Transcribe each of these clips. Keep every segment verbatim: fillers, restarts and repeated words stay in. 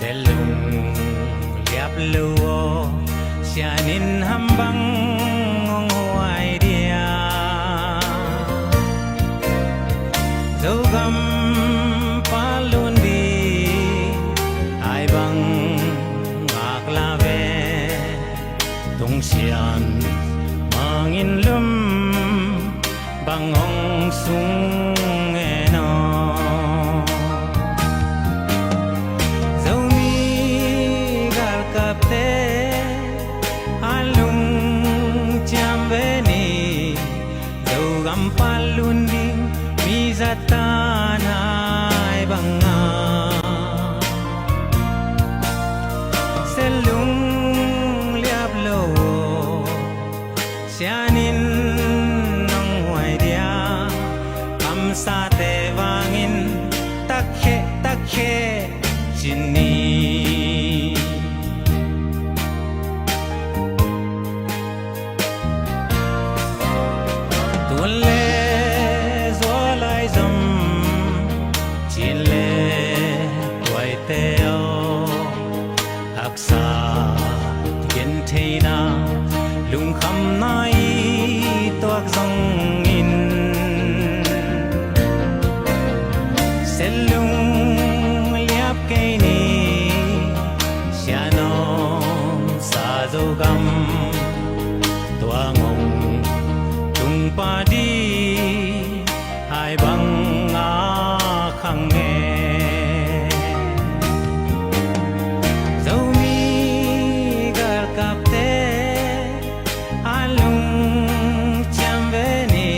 Tel lung liap lo aw, sian in ham bang hong huai dia? Zogam pal lun ding ai bang ngak la ve. Tung sian mangin lum bang hong sung en aw. Zomi galkapte a lungciam ve ni, Zogam pal lun ding mi zat tan ai bang a, tel lung liap lo aw, sian in hong huai dia? Kamsate vangin takheh takheh ci ni. Tun le zual ai zom, cin le tuaite aw, haksa gentheihna lungkhamna i tuak zongin, tel lung liap kei ni. Sian hong sa Zogam, tua ngong tung pah ding ai bang a khang e? Zomi galkapte a lungciam ve ni,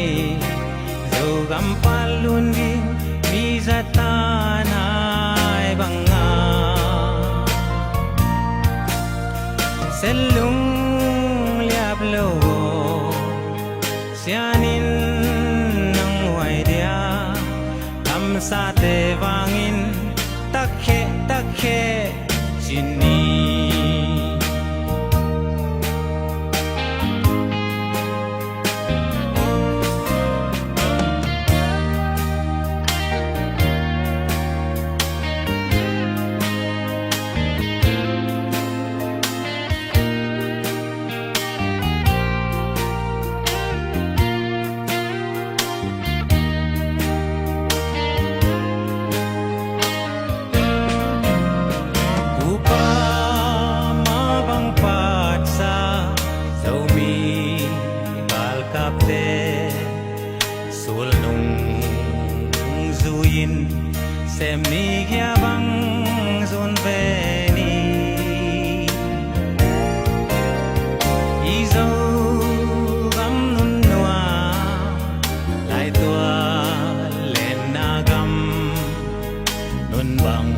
Zogam pal lun ding mi zat tan ai bang a, tel lung liap lo aw, sian in hong huai dia? Kamsate vangin takheh takheh ci ni. Kupa mah bang patsa Zomi galkapte sulnung zui-in sem ni, kia bang zun ve ni. I Zogam nunnuam laitual lenna gam, nun bang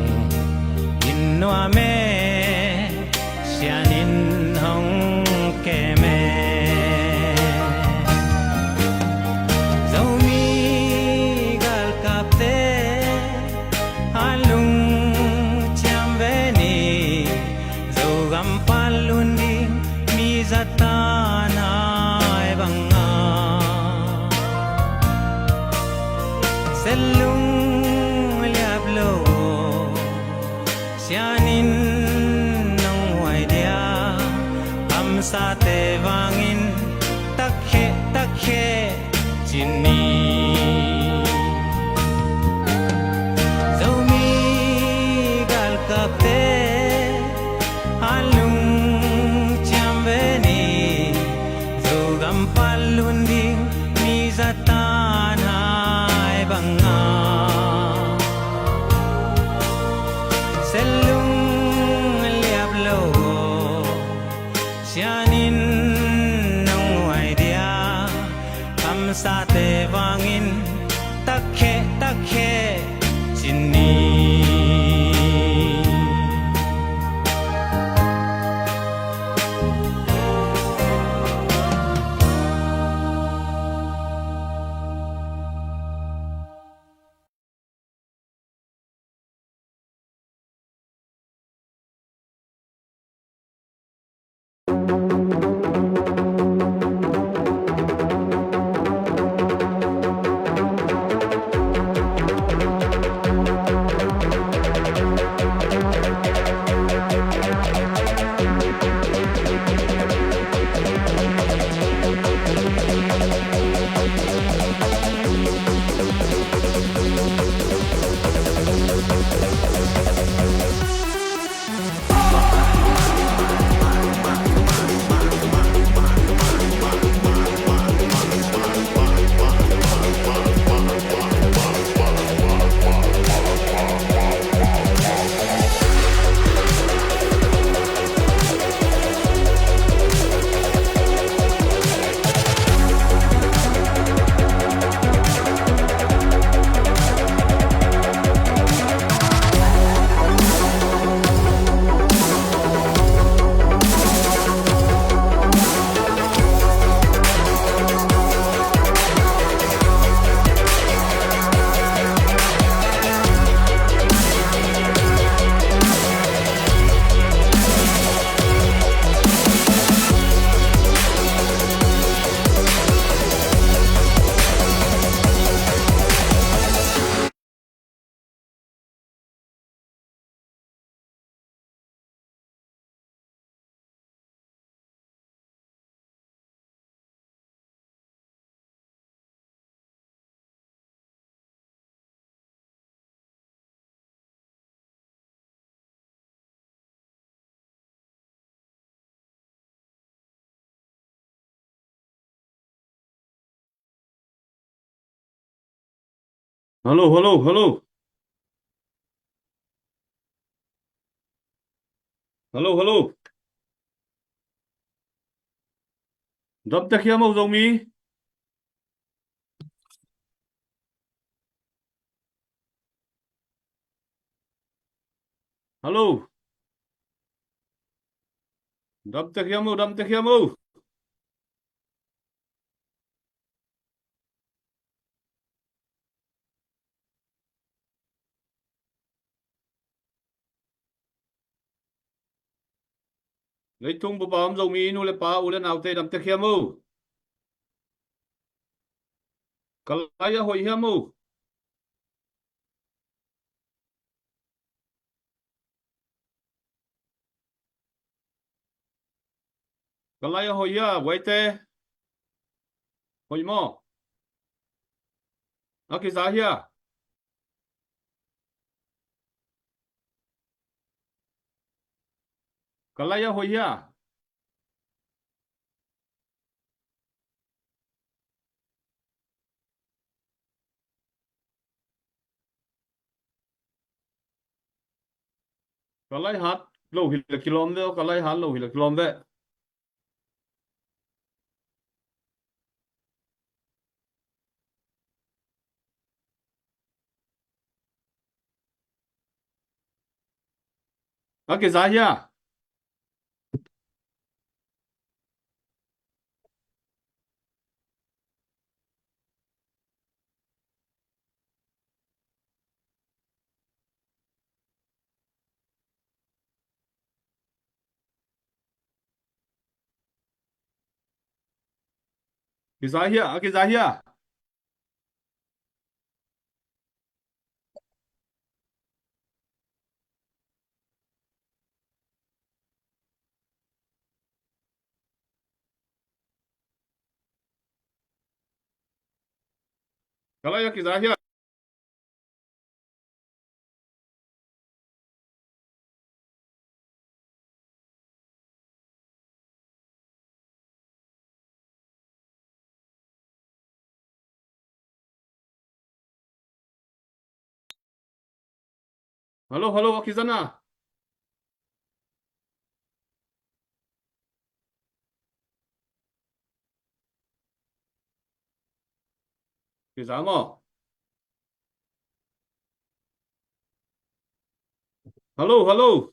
in nuam e, sian in hong kem e? Zomi galkapte a lungciam ve ni, Zogam pal lun ding mi zat tan ai bang a, tel lung liap lo aw, sian in hong huai dia? Kamsate vangin takheh takheh ci ni. Zomi galkapte a lungciam ve ni, Zogam pal lun ding mi zat tan ai bang a, tel lung liap lo aw, sian in hong huai dia? Kamsate vangin takheh takheh ci ni. Hallo, hallo, hallo. Hallo, hallo. Dam tek hiam o Zomi? Hallo. Dam tek hiam o, dam tek hiam o. Leitung bupa om Zomi nu le pa, u le naute, dam tek hiam o. Ka lai a hoih hiam o. Ka lai a hoih hia, guaite? Hoih maw? A kiza hia? Ka lai a hoih hia? Ka lai hat lo hi le kilawm ve, ka lai hat lo hi le kilawm ve. A kiza hia? Kiza hia, a kiza hia. Ka lai a kiza hia. Hallo, hallo, a kiza na. Kiza maw? Hallo, hallo.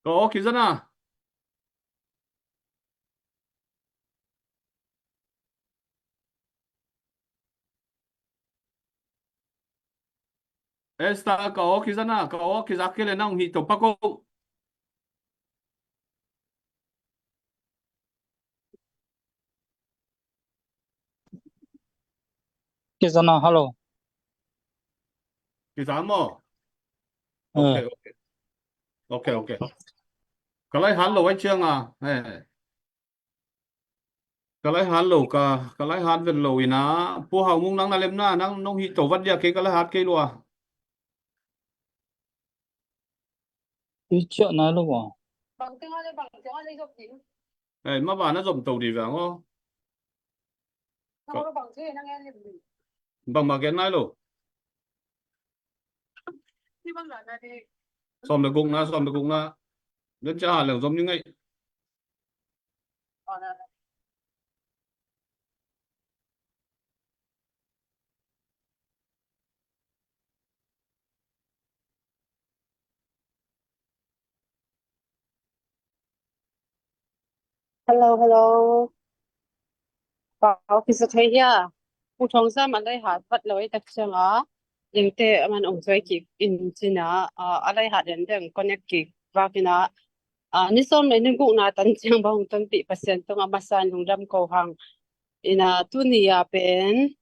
Ka aw kiza na. Esther, ka aw kiza na, ka aw kiza kei le na hong hih to pak o. Kiza na, hallo. Kiza maw? Eh. Ok, ok. Ok, ok. Ka lai hat lo ai ciang a. Eh. Ka lai hat lo ka, ka lai hat vet lo ina. Pu Hau Mung nang na lem na, nang nong hih to vat dia kei ka lai hat kei lua. I ciah nai lo a. Eh, ma ba na zom to di vang o. Bang ma gen nai lo. Sawm le guk na, sawm le guk na. Den ca ha leng zom ni ngai. Hello, hello. Pau kisa thei hia. Pu Thong Zam a lai hat vat lo i tak ciang a. Lengte a man ong zoi kik in cina, a, a lai hat den deng connect kik vak ina. A, ni sawm le ni guk na tan ciang bang hong tonpih Pasian tungah masa in lungdam ko hang. Ina tuni a pen,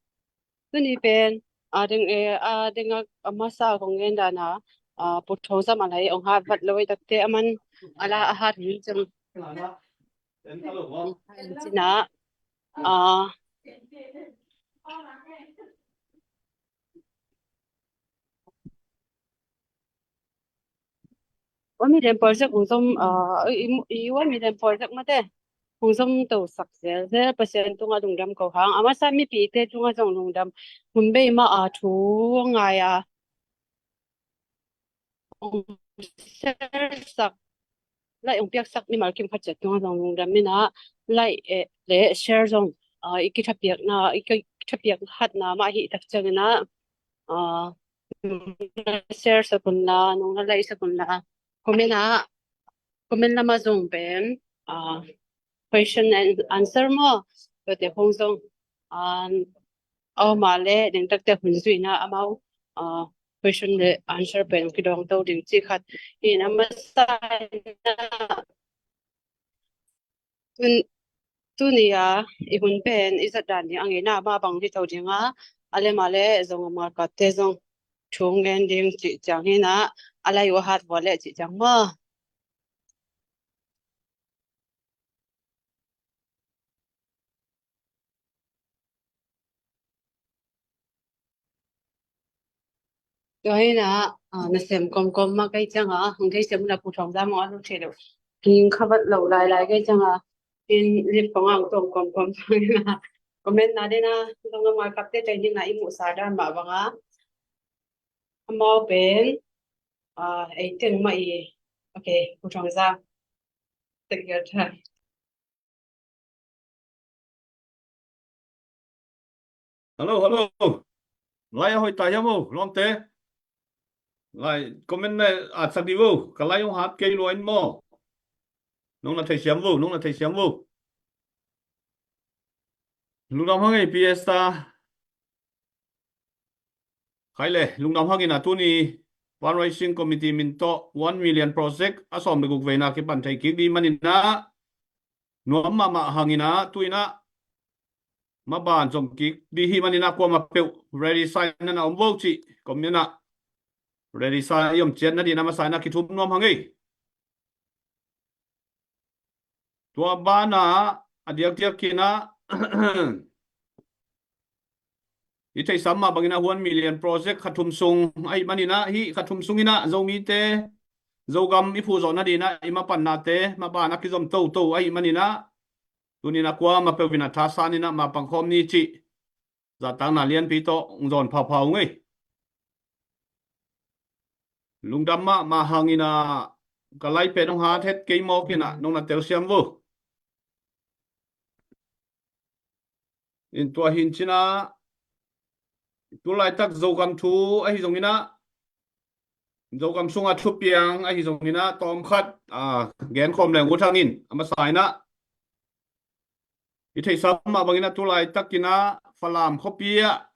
tuni pen, a ding e, a ding a, a masa kong ngen dan a, a, Pu Thong Zam a lai ong hat vat lo i takte a man a la a hat hi ciang. Cina, a, One Million Project hong zom, ah, i, i, i One Million Project mate hong zom to sak zelzel Pasian tungah lungdam ko hang. A masa mipite tungah zong lungdam. Hun bei mah a thu ngai a hong share sak, like hong piaksak mimal kim khat ciat tungah zong lungdam in ah, like, eh, le share zong, ah, i kithapiakna, i kithapiak hatna mah ahih tak ciangin ah, ah, nong na share sak un la, nong na like sak un la, comment ah, comment lamah zong pen, ah, question and answer maw, tuate hong zong, ah, a om a leh dingtakte hun zuihna amau, ah, question le answer pen kidawng to ding cih khat. In a masa in ah, tun-, tuni a i hun pen i zat dan ding a ngeina mah bang hi to ding a, a lem a leh zong a malkapte zong thu ngen ding cih ciang hi in ah, a lai uh a hat vua leh cih ciang maw. Tua hi in ah, ah, nasem kawmkawm mah kei ciang a, hong kei siam na Pu Thawng Zam hong a lut thei lo. Hing khavat lo lailai kei ciang a, in lip kong ang tuang kawmkawm ciang in ah, comment na den a, zong a malkapte tei hi in ah i muhsa dan mah bang a, amau pen, ah, ei teng mah i, okay, Pu Thawng Zam. Take your time. Hello, hello. Lai a hoih ta hiam o, lawmte? Lai, comment ne a sak di vo. Ka lai hong hat kei lua in maw. Nong na theisiam vo, nong na theisiam vo. Lungdam hang ei, P S ta. Khai le, lungdam hang in a tuni fundraising committee min tawh One Million Project a sawm le guk veina kipan thei kik di man in ah, nuam mahmah hang in ah, tu in ah maban zom kik di hi man in ah, kuamah peuh ready sa in ah na om vo cih, comment ah ready sa i om ciat na di in ah masa in ah kithum nuam hang ei. Tua ban ah a diakdiak in ah i theihsa mah bang in ah One Million Project kha thum sung ahih man in ah, hih kha thum sung in ah Zomite, Zogam i phuh zawh na di in ah i mapannate maban a kizom toto ahih man in ah, tuni in ah kuamah peuh in ah thasan in ah mapang khawm ni cih zahtakna lianpi tawh hong zawn phaupha ung ei. Lungdam mahmah hang in ah, ka lai pen hong hat het kei mawk in ah, nong na telsiam vo. In tua hi in cin ah, tu laitak Zogam thu ahi zong in ah, Zogam sung a thupiang ahi zong in ah, tawm khat, ah, gen khawm leng ut hang in, a masa in ah i theihsa mah bang in ah tu laitak in ah Falam khuapi ah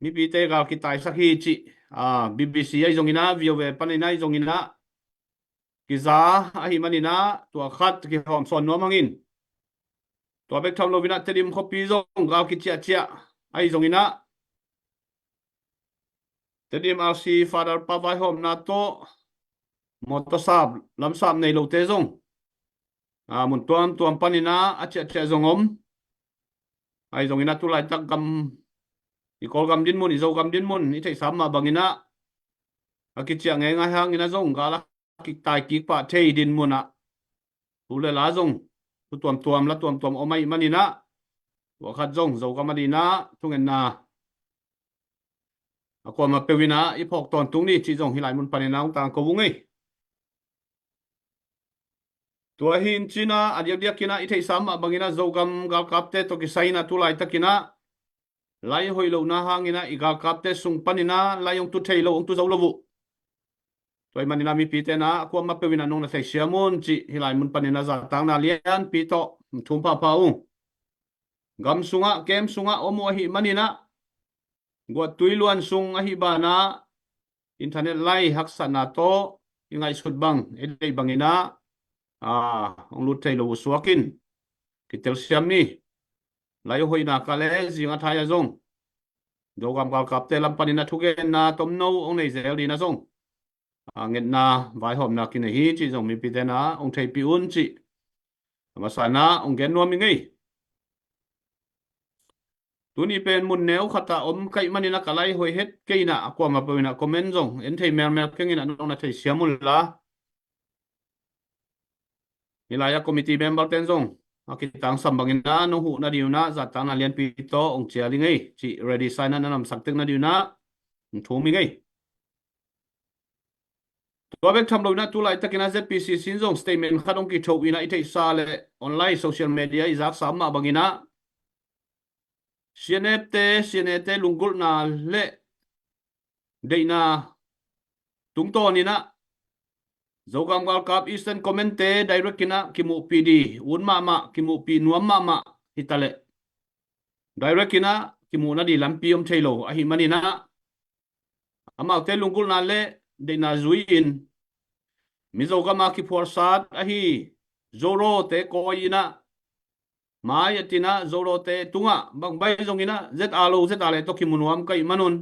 mipite gal kitaisak hi cih, ah, B B C ahi zong in ah, V O A pan in ah ahi zong in ah kiza ahih man in ah, tua khat kihawm sawn nuam hang in. Tua bek tham lo in ah Tedim khuapi zong gal kiciahciah ahi zong in ah, Tedim R C Father pa vaihawmna tawh mawtaw sap, lamsap nei lote zong, ah, mun tuamtuam pan in ah a ciahciah zong om. Ahi zong in ah tu laitak gam, i Kawlgam dinmun, i Zogam dinmun i theihsa mah bang in ah a kiciah ngeingai hang in ah zong gal a kitai kik pah thei dinmun ah thu le la zong, thu tuamtuam la tuamtuam om ahih man in ah, tua khat zong Zogam a di in ah thungetna a kuamah peuh in ah i phawk tawntung ni cih zong hih lai mun pan in ah hong tangko ung ei. Tua hi in cin ah, a diakdiak in ah i theihsa mah bang in ah Zogam galkapte tawh kisai in ah tu laitak in ah lai hoih lohna hang in ah i galkapte sung pan in ah lai hong tu thei lo, hong tu zo lo uh. Tua ahih man in ah mipite in ah a kuamah peuh in ah nong na theisiam un cih hih lai mun pan in ah zahtakna lianpi tawh thum phaupha ung. Gam sungah, kem sungah om uh ahih man in ah, guahtui luan sung ahih ban ah internet lai haksatna tawh i ngaihsut bang, i deih bang in ah, ah, hong lut thei lo uh suak in kitelsiam ni. Lai hoihna ka le zing a thai ah zong Zogam galkapte lam pan in ah thugenna tomno hong nei zel di in ah zong, ah, ngetna vaihawmna kinei hi cih zong mipite in ah hong theihpih un cih a masa in ah hong gen nuam ing ei. Tuni pen mun neu khat ah om ka hih man in ah ka lai hoih het kei in ah, a kuamah peuh in ah comment zong en thei melmel keng in ah nong na theisiam un la. Hih lai-ah committee member ten zong a kitangsam bangin ah nong huh nading un ah zahtakna lianpi tawh hong cial ing ei, cih ready sign ah na namsak tek nading un ah hong thum ing ei. Tua bek tham loin ah tu laitakin ah Z P C C in zong statement khat hong kitho in ah i theihsa le online social media i zaksa mah bangin ah C N F te, C N A te lunggulhna le deihna tungtawn in ah Zogam galkap Eastern Command te direct in ah kimuhpih ding, ut mahmah, kimuhpih nuam mahmah hi ta leh direct in ah kimuh nading lampi om thei lo ahih manin ah amaute lunggulhna le deihna zui-in Mizo gam a kiphualsat ahi Zoro te kawi in ah mai a tin ah Zoro te tungah bang bai zongin ah Z R lo Z R le tawh kimu nuam ka hih manun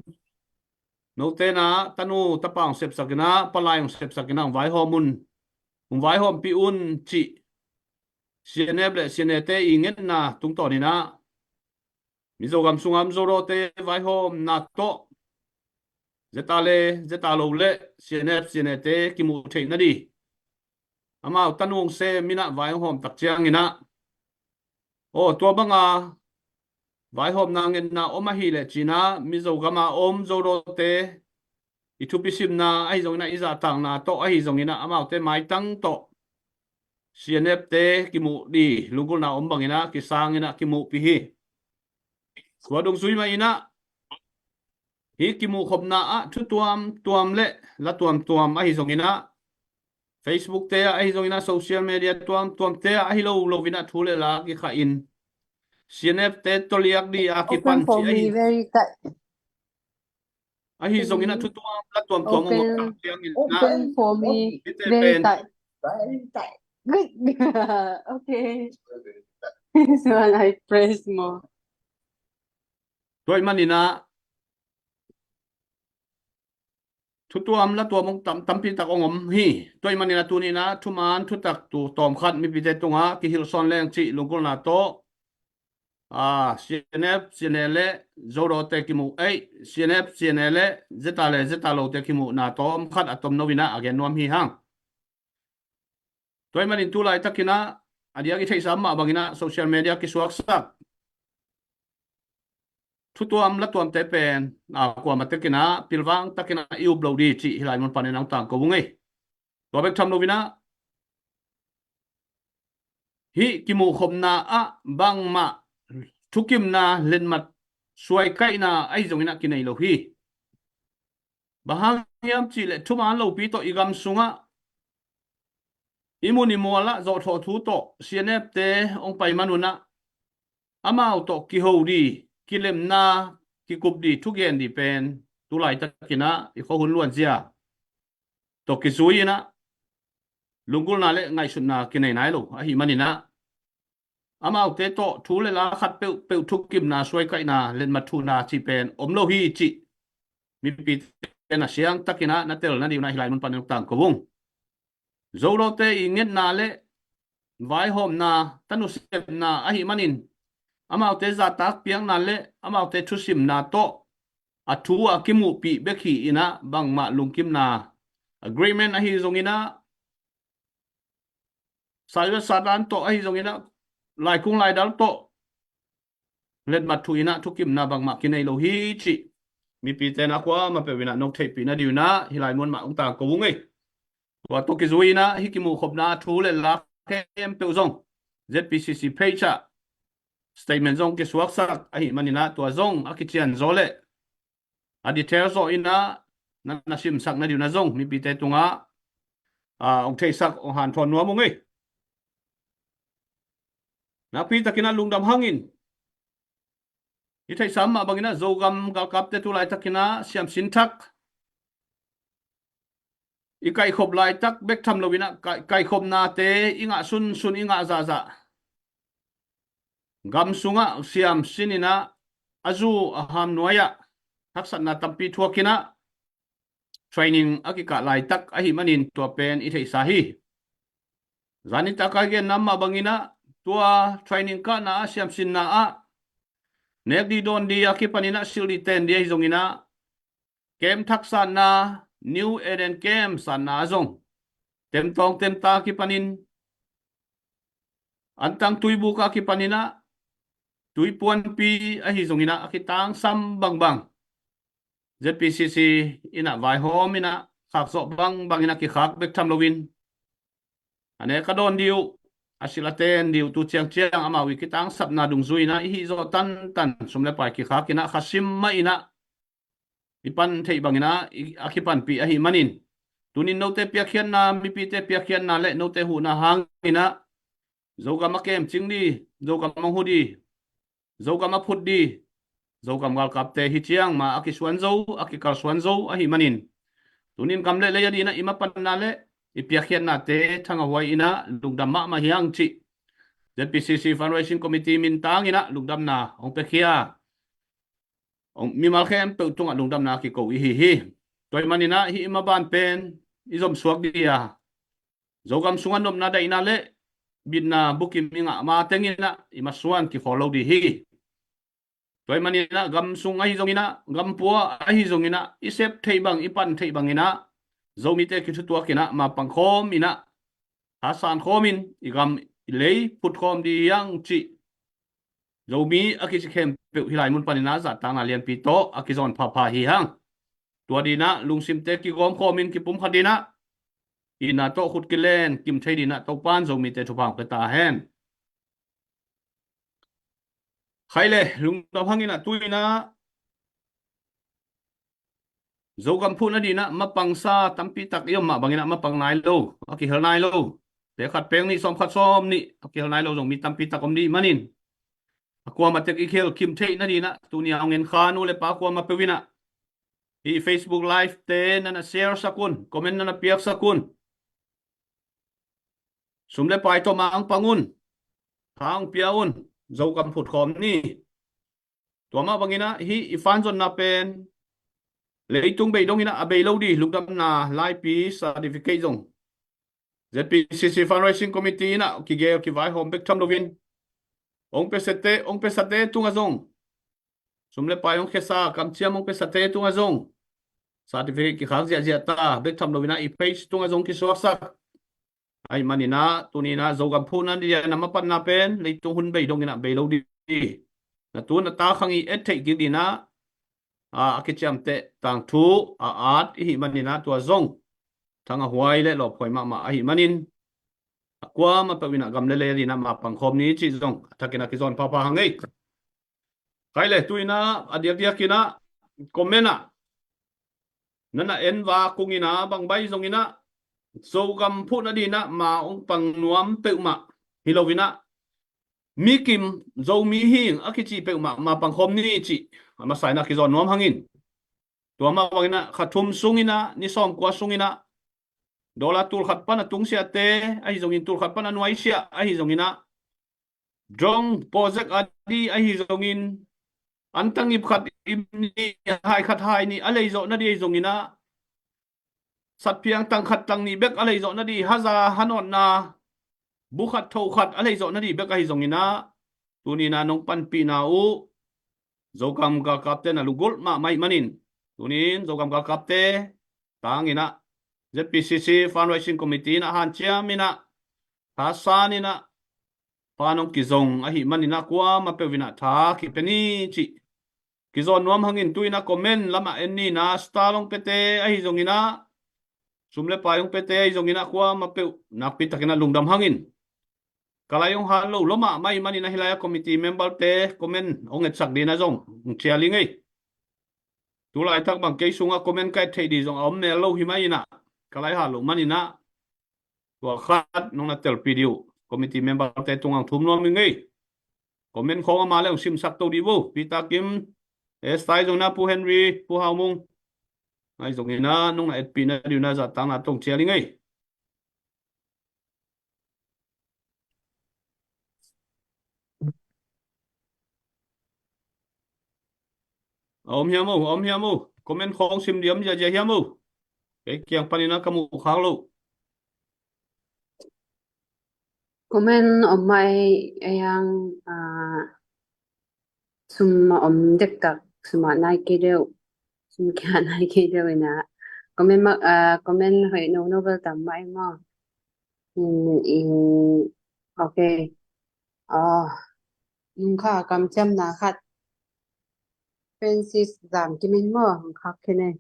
note in ah tanu tapa hong sepsak in ah palai hong sepsak in ah hong vaihawm un, hong vaihawmpih un cih C N F le C N A te i ngetna tungtawn in ah Mizo gam sungah om Zoro te vaihawmna tawh Z R le Z R lo le C N F C N A te kimuh theih nading amau tanu hong sem in ah vai hong hawm tak ciangin ah, aw, tua banga vaihawmna ngetna om ahih leh ci-in ah Mizo gam a om Zoro te i thupi simna ahi zongin ah i zahtakna tawh ahi zongin ah amaute maitang tawh C N F te kimuh ding lunggulhna om bangin ah kisang in ah kimuhpih hi. Tua dungzui mah in ah hih kimuhkhopna ah thu tuamtuam le la tuamtuam ahi zongin ah Facebook te ah ahi zongin ah social media tuamtuam te ah ahi lo lo in ah thu le la kikhah in C N F te tawh liak ding a kipan cih ahi. Ahi zongin ah thu tuam la tuamtuam hong om tak ciangin ah open for me, very tight. Good. Okay. This one I press more. Tua ahih manin ah thu tuam la tuam hong tam, tampi tak hong om hi. Tua ahih manin ah tuni in ah thuman thutak tu tawmkhat mipite tungah kihilh sawn leng cih lunggulhna tawh, ah, C N F, C N A le Zoro te kimuh, ei, C N F, C N A le Z R le Z R lo te kimuhna tawmkhat a tomno in ah a gen nuam hi hang. Tua ahih manin tu laitakin ah a diak i theihsa mah bangin ah social media kisuaksak thu tuam la tuamte pen a kuamah tekin ah pilvang takin ah i up lo ding cih hih lai mun panin ah hong tangko ung ei. Tua bek tham loin ah hih kimuhkhopna ah bangmah thukimna letmat suaikaihna ahi zongin ah kinei lo hi. Bang hang hiam cih leh thuman lopi tawh i gam sungah i mun i mual ah zawhthawh thu tawh C N F te hong pai manun ah amau tawh kiho ding, kilemna, kikup ding, thugen ding pen tu laitakin ah i khuahun luanzia tawh kizui in ah lunggulhna le ngaihsutna kinei nai lo ahih manin ah amaute tawh thu le la khat peuhpeuh thukimna suaikaihna letmat thuhna cih pen om lo hi cih mipite na siangtakin ah na tel nading un ah hih lai mun panin hong tangko ung. Zorote i ngetna le vaihawmna, tanu sepna ahih manin amaute zahtak piakna le amaute thusimna tawh a thu a kimuhpih bek hi in ah bangmah lungkimna agreement ahi zongin ah saiwet satan tawh ahi zongin ah laikung laidal tawh letmat thuh in ah thukimna bangmah kinei lo hi cih mipite na kuamah peuh in ah nong theihpih nading un ah hih lai mun mah hong tangko ung ei. Tua tawh kizui in ah hih kimuhkhopna thu le la khempeuh zong Z P C C page ah statement zong kisuaksak ahih manin ah tua zong a kician zaw le a detail zawh in ah na na simsak nading un ah zong mipite tungah ah hong theihsak hong hanthawn nuam ung ei. Nakpi takin ah lungdam hangin i theihsa mah bangin ah Zogam galkapte tu laitakin ah siamsin thak i kaihkhop laitak bek tham loin ah kai, kaihkhopnate i ngah sunsun, i ngah zahzah gam sungah siamsin in ah a zu a ham nuai-ah haksatna tampi thuak in ah training a kikah laitak ahih manin tua pen i theihsa hi. Zan nitak a i genna mah bangin ah tua training kahna ah siamsinna ah nek ding dawn ding a kipanin ah silh ding ten ding ahi zongin ah camp thak sanna, New Eden Camp sanna ah zong temtawng temta kipanin Antang tuibuk a kipan inah, tuipuanpi ahi zong inah a kitangsam bangbang, Z P C C inah vaihawm inah khakzawh bangbang inah kikhak bek tham loin, a nek a dawn dih uh, a silh a ten dih uh, tu ciangciang amau i kitangsapna dungzui inah i hih zawh tantan, sum le pai kikhak inah khasim mah inah i pan theih bang inah i, a kipanpih ahih manin, tunin note piakkhiatna, mipite piakkhiatna le note huhna hang inah Zogam a kemcing dih, Zogam a hu dih, Zogam a phut dih, Zogam galkapte hi ciang ma a kisuan zo, a kikalsuan zo ahih manin, tunin gam le lei a dih inah i mapanna le i piakkhiatnate thangah huai inah lungdam mahmah hi hang cih Z P C C Fundraising Committee mintang inah lungdamna hong piakhia. Hong, mimal khempeuh tungah lungdamna kiko i hi hi. Tua ahih man inah hih i maban pen i zomsuak dih a, Zogam sungah nopna daihna le bitna bukim i ngah ma teng inah i masuan kikhawl lo dih hi. Tua ahih man inah gam sung ahi zong inah, gam pua ahi zong inah, i sep theih bang, i pan theih bang inah Zomite kithutuak inah ma pangkhawm inah, hasan khawmin i gam i lei phutkhawm dih hi hang cih Zomi a kici khempeuh hih lai mun pan inah zahtakna lianpi tawh a kizawn phapha hi hang. Tua dih inah lungsimte kigawm khawmin kipumkhat dih inah, itna tawh khut kilen kim thei dih inah Topan Zomite thupha hong pia ta hen. Khai le, lungdam hang inah tu inah Zogam phuhna dih inah mapangsa tampi tak i om mah bang inah mapang nai lo, a kihel nai lo, pek khat pek nih, sawm khat sawm nih a kihel nai lo zong mi tampi tak om dih manin, a kuamah tek i kihel kim theihna dih inah tuni a hong en kha nu le pa kuamah peuh inah hih Facebook Live te na na share sak un, comment na na piak sak un. Sum le pai tawh ma hong pang un, tha hong pia un, Zogam phutkhawm ni. Tua mah bang inah hih i fanzonna pen leitung bei dong inah a bei lo dih, lungdamna laipi certificate zong Z P C C Fundraising Committee inah kigel kivaihawm bek tham loin, hong pesate, hong pesate tungah zong, sum le pai hong khesa kamciam hong pesate tungah zong certificate kikhak ziahziah ta bek tham lo inah i page tungah zong kisuaksak. Ahih man inah tuni inah Zogam phuhna dih a na mapanna pen leitung hun bei dong inah bei lo dih. Na tu na ta khang i et theih kik dih inah a, a kiciamteh tangthu a at i hih man inah tua zong thangah huai le lawphuai mahmah ahih manin, a kuamah peuh inah gam le lei a dih inah ma pangkhawm ni cih zong a thak inah kizawn phapha hang ei. Khai le, tu inah a diakdiak inah comment ah na na en va kung inah bang bai zong inah Zogam phuhna dih inah ma hong pang nuam peuhmah hi lo inah, mi kim Zomi hing a kici peuhmah ma pangkhawm ni cih a masa inah kizawn nuam hang in. Tua mah bang inah kha thum sung inah, ni sawmkua sung inah dollar tul khat pan a tungsiahte ahi zongin, tul khat pan a nuaisiah ahi zong inah, drone project a dih ahi zongin, antang ip khat ip nih, hai khat hai nih a lei zawh na dih ahi zong inah, satphiang tang khat tang nih bek a lei zawh na dih, haza hanawtna bu khat tho khat a lei zawh na dih bek ahi zong inah, tuni inah nong panpihna uh Zogam galkapte na lunggulh mahmah ahih manin, tuni in Zogam galkapte tang inah Z P C C Fundraising Committee inah hanciam inah, thasan inah, pan hong kizong ahih man inah kuamah peuh inah tha kipia ni cih kizawn nuam hang in. Tu inah comment lamah en ni inah, star hong piate ahi zong inah, sum le pai hong piate ahi zong inah kuamah peuh nakpi tak inah lungdam hang in. Ka lai hong hat lo lua mahmah ahih man inah hih lai a committee member te comment hong etsak dih inah zong hong cial ing ei. Tu laitak bang kei sungah comment ka et theih dih zong a om mel lo hi mah inah, ka lai hat loh man inah tua khat nong na telpih dih uh, committee member te tungah hong thum nuam ing ei. Comment khawng a ma le hong simsak to dih vo. Peter Kim, Estai zong inah, Pu Henry, Pu Hau Mung, ahi zong inah nong na etpih na dih uh inah zahtakna tawh hong cial ing ei. A om hiam o, a om hiam o? Comment khawng sim dih om ziahziah hiam o? Kei kiang panin a ka muh khak loh. Comment om mah ei, ei ang, ah, sum a om dektak, sum a nai kei deuh, sum kia nai kei deuh inah. Comment mah, ah, comment hoih nono bel tam mah ei maw. Mm, i, ok. Nungkha kamciamna khat, Francis Zam Kimin maw, nungkha khin ei.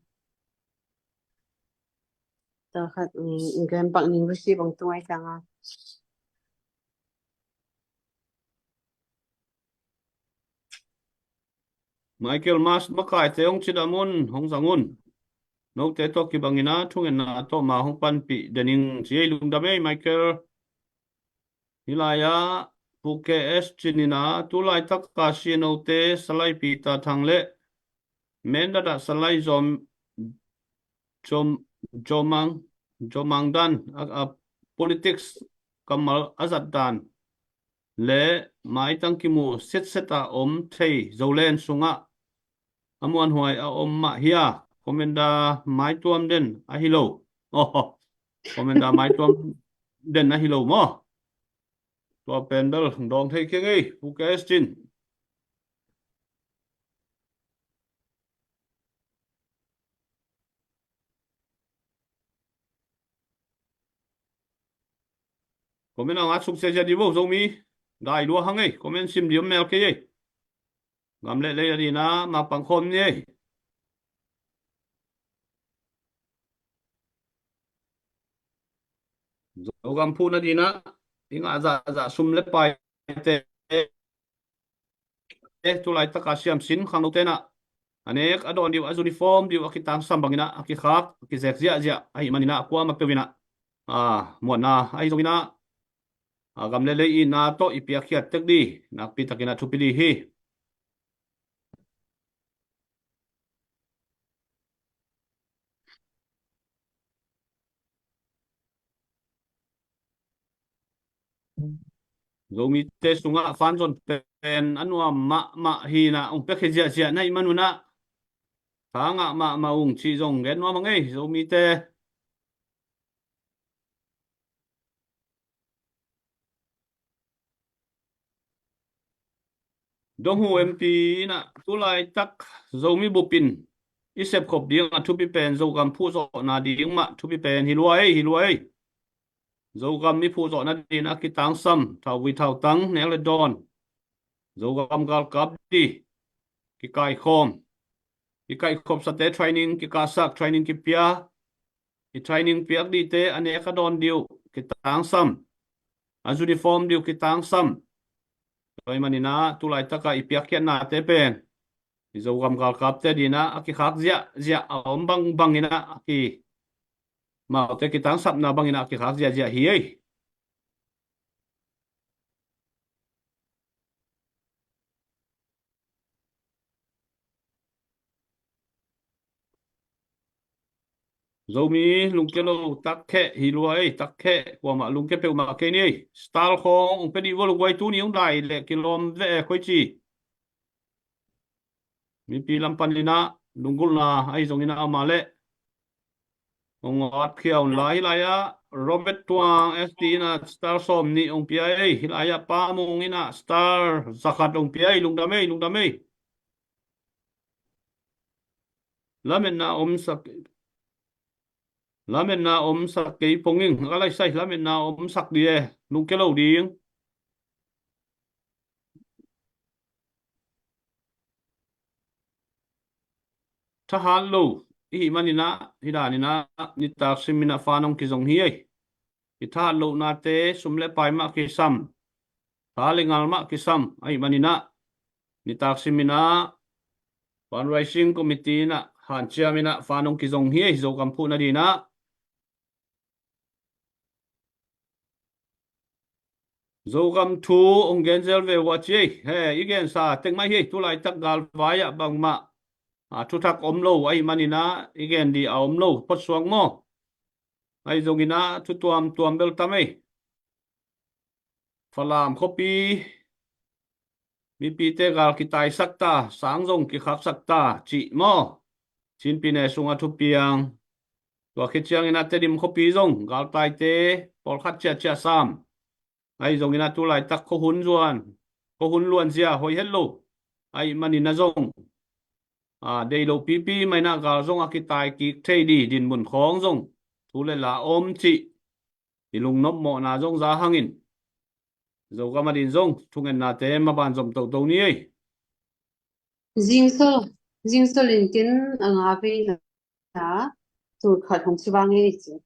Tua khat, um, England bang ning receive bang tungai tanga. Michael Mas makaite hong cidam un, hong zang un. Note tawh kibangina thungetna tawh ma hong panpih dening ci ei. Lungdam ei Michael. Hilai-ah Pu K S Cin ina, tulaitaka C N O te Salai Peter Thang le Mendadah Salai Zom, Zom, Zomang, Zomang dan a, a politics kammal a zat dan le maitang kimu setseta om thei Zoland sungah a muanhuai a om mah hi a, Commander maituam den ahi lo. Oh, Commander maituam den ahi lo maw? Tua pen bel dawng thei keng ei, Pu K S Cin. Comment a ngat suk sia sia di vo, Zomi dai lua hang ei, comment sim di om mel kei ei. Gam le lei a dina mapang khawm ni ei. Zogam phuhna dina i ngah zahzah sum le paite, eh, tulaitaka siamsin khangno tena a nek a dawn diu, a uniform diu a kitangsam bangina a kikhak a kizek ziahziah ahih manina kuamah peuhina, ah, muanna ahi zongina, a gam le lei itna tawh i piakkhiat tek di nakpi takina thupi di hi. Zomite sungah fanzon pen a nuam mahmah hina ong piakkhiat ziahziah na ih manuna tha ngah mahmah ung cih zong gen nuam a ngei Zomite. Donghu M P inah tulaitak Zomi bupin i sepkhop ding a thupi pen Zogam phuhzawhna ding mah thupi pen hi lua ei, hi lua ei. Zogam i phuhzawhna ding a kitangsam thauvui thautang nek le dawn, Zogam galkap di kikaikhawm, kikaikhopsate training kikahsak, training kipia, i training piak dihte a nek a dawn diu kitangsam, a uniform diu kitangsam. Tua i manina tulaitaka i piakkhiatnate pen i Zogam galkapte dina a kikhak ziahziah a om bangbangina a ki maute kitangsapna bangina a kikhak ziahziah hi ei. Zomi lungkia lo takkheh hi lua ei, takkheh kuamah lungkia peuhmah kei ni ei. Star khawng ong pia dih vua lo guai, tuni ong dai leh kilawm veh e, koici. Mipi lam paninah lunggulhna ahi zonginah amah leh ong awtkhia un lai. Hilai-ah Robert Tuang S T inah star sawm nih ong pia ei. Hilai-ah Pa Mung inah star zakhat ong pia ei. Lungdam ei, lungdam ei. Lametna omsak, lametna omsak kei ponging a ka laisai, lametna omsak di e, lungkia lo ding. Thahat lo i hih maninah hih daninah nitak siminah fa nong kizong hi ei. I thahat lohnate sum le pai mah kisam, tha le ngal mah kisam ahih maninah nitak siminah fundraising committee inah hanciaminah fa nong kizong hi ei. Zogam phuhna dinah Zogam thu ong gen zel ve uh a ci ei. He, i gensa teng mah hi ei. Tulaitak galvai-ah bangmah a thuthak om lo ahih maninah i gen dih a om lo photsuak maw? Ahi zonginah thu tuamtuam bel tam ei. Falam khuapi mipite gal kitaisak ta, sang zong kikhaksak ta cih maw? Chinpi ne sungah thupiang. Tua khit cianginah Tedim khuapi zong galtaite pawlkhat ciahciah sam. Ahi zonginah tulaitak khuahun zuan, khuahun luanzia hoih het lo ahih maninah zong a, dei lo pipi mainah gal zong a kitai kik thei di dinmun khawng zong thu le la om cih i lungnop mawhna zong za hangin Zogam a din zong thungennate maban zom toto ni ei. Zingso, Zingso Linkin a nga veina tul khat hong ci vang ei ci.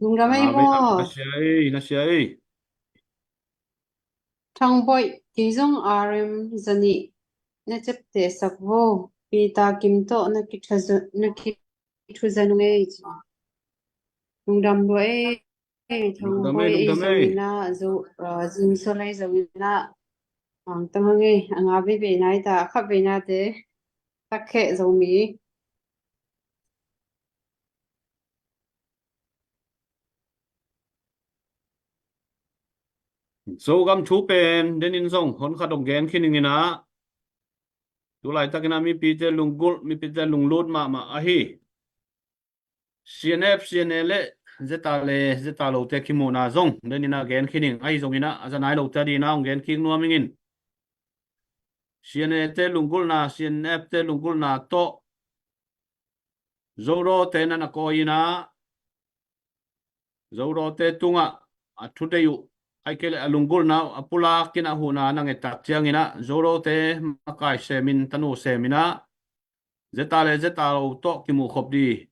Lungdam ei maw? Na sia ei, na sia ei. Thangboih, kei zong R M zanih na ciapteh sak vo. Peter Kim tawh na kithuza, na kithuza nung ei ci. Lungdam lua ei. Ei, Thangboih, ei, lungdam ei, lungdam ei. Zongina, zo, uh, Zingso lei zongina. Ang tamang ei, a nga vei vei nai ta, a khat vei nate. Takkheh Zomi. Zogam thu pen, denin zong, hon khat hong gen khin ing ina. Tulaitak ina mipite lunggulh, mipite lunglut mahmah ahi. C N F, C N A le, zeta le, zeta lote kimuhna zong, denin a gen khin ing, ahi zongina, a za nai lote a dina, hong gen kik nuam ing in. C N A te lunggulhna, C N F te lunggulhna tawh, Zodote na na kawi ina, Zodote tungah a thudeih uh, ahih kei leh a lunggulhna uh, a pulak ina huhna na ngettak ciangina, Zodote makai semin, tanu semina, zeta le zeta lo tawh kimuh khop di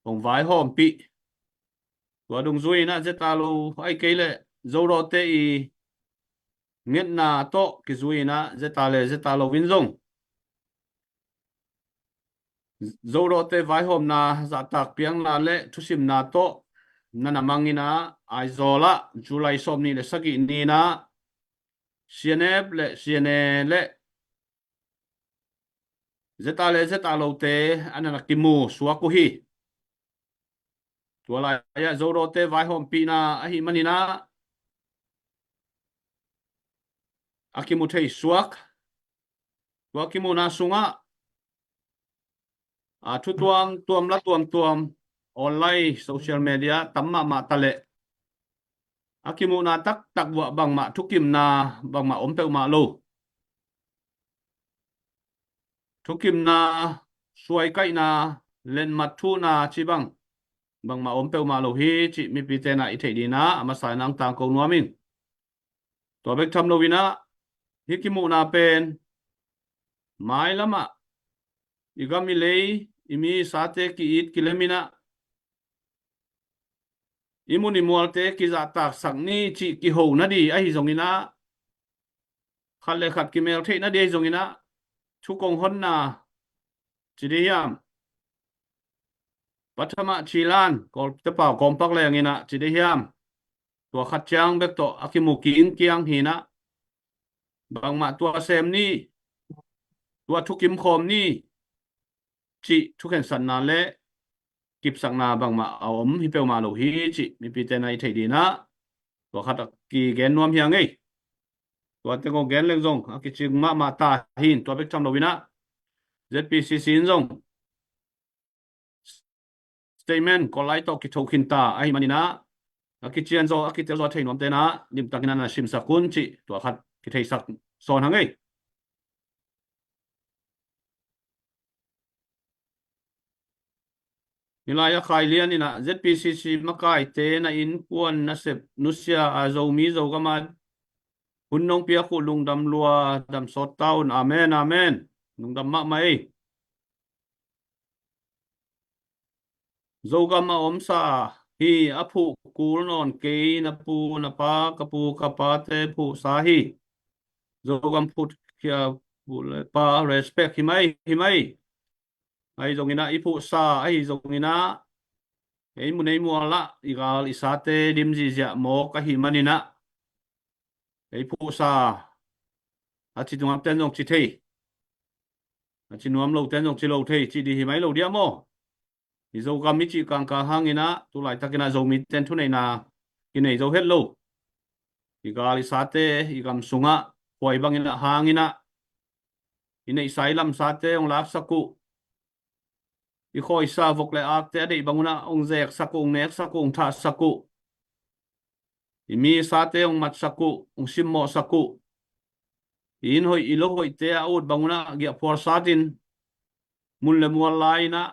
hong vaihawmpih. Tua dungzui ina zeta lo, ahih kei leh Zodote i ngetna tawh kizui ina zeta le zeta lo in zong Zodote vaihawmna, zahtak piakna le thusimna tawh na na mang ina, Aizawl ah July sawmnih le sagih ni ina C N F le C N A le zeta le zeta lote a na na kimu suak uh hi. Tua lai-ah Zodote vaihawmpihna ahih manina a kimu thei suak. Tua kimuhna sungah a thu tuamtuam, la tuamtuam, online, social media tam mahmah ta leh a kimuhna taktak uah bangmah thukimna bangmah om peuhmah lo. Thukimna, suaikaihna, letmat thuhna cih bang bangmah om peuhmah lo hi cih mipite na i theih dina a masa ina ang tangko nuam ing. Tua bek tham lo ina hih kimuhna pen mailamah i gam i lei, i mi i sate ki-it kilem ina i mun i mualte kizahtaksak ni cih kiho na di ahi zongina, khat le khat kimel theih na di ahi zongina, thu kong honna ci di hiam? Pathama cilan, Kawlte pau kawmpak leng ina ci di hiam? Tua khat ciang bek tawh a kimu kingkiang hi ina, bangmah tua sem ni, tua thukim khawm ni cih thukhensatna le kipsakna bangmah a om hi peuhmah lo hi cih mipite na i theih dina tua khat a kigen nuam hi ing ei. Tua teng kong gen leng zong a kicing mahmah ta hi in, tua bek tham lo ina Z P C C in zong statement Kawllai tawh kitho khin ta ahih manina a kician zaw, a kitel zaw thei nuamte na limtakin a na simsak un cih tua khat kitheisak sawn hang ei. Hih lai-ah Khai Lian ina Z P C C makaite na innkuan nasep nusia a Zomi Zogam a hun nong piak uh lungdam lua, dam sawt ta un. Amen, amen. Lungdam mahmah ei. Zogam a omsa hi a phuh kul nawn kei, na pu na pa, ka pu ka pate phuhsa hi. Zogam phuh kia pu le pa respect hi mai, hi mai. Ahi zongina i phuhsa ahi zongina ei mun ei mual ah i gal i sate dim zihziah mawk ahih manina ei phuhsa a ci nuamten zong ci thei, a ci nuam loten zong ci lo thei, ci di hi mai lo dia maw? I Zogam i cih kangkang hangina tulaitakin a Zomiten thuneihna kinei zo het lo. I gal i sate i gam sungah khuai bangin a hangina i neihsa i lamsate hong laksak uh, i khawisa vok le akte a deih bangunah hong zeksak uh, hong neksak uh, hong thahsak uh. I mi sate hong matsak uh, hong simmawhsak uh. I inn hoih i lo hoihte a ut bangunah giahphual satin mun le mual lai-inah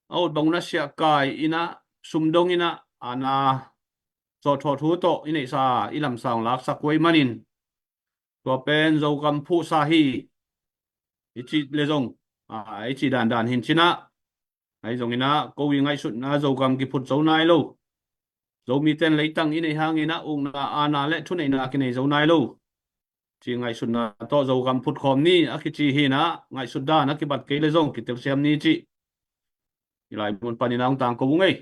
a ut bangunah siahkai inah sumdong inah ana zawhthawh thu tawh i neihsa i lamsang laksak uh ahih manin, tua pen Zogam phuhsa hi i cih le zong, a, i cih dandan hi in cin ah, ahi zongin ah ko i ngaihsutna Zogam kiphut zo nai lo, Zomite in leitang i neih hangin ah ukna, aana le thuneihna kinei zo nai lo, ci ngaihsutna tawh Zogam phutkhawm ni a kici hi in ah, ngaihsut dan a kibat kei le zong kitelsiam ni cih i lai mun panin ah hong tangko ung ei.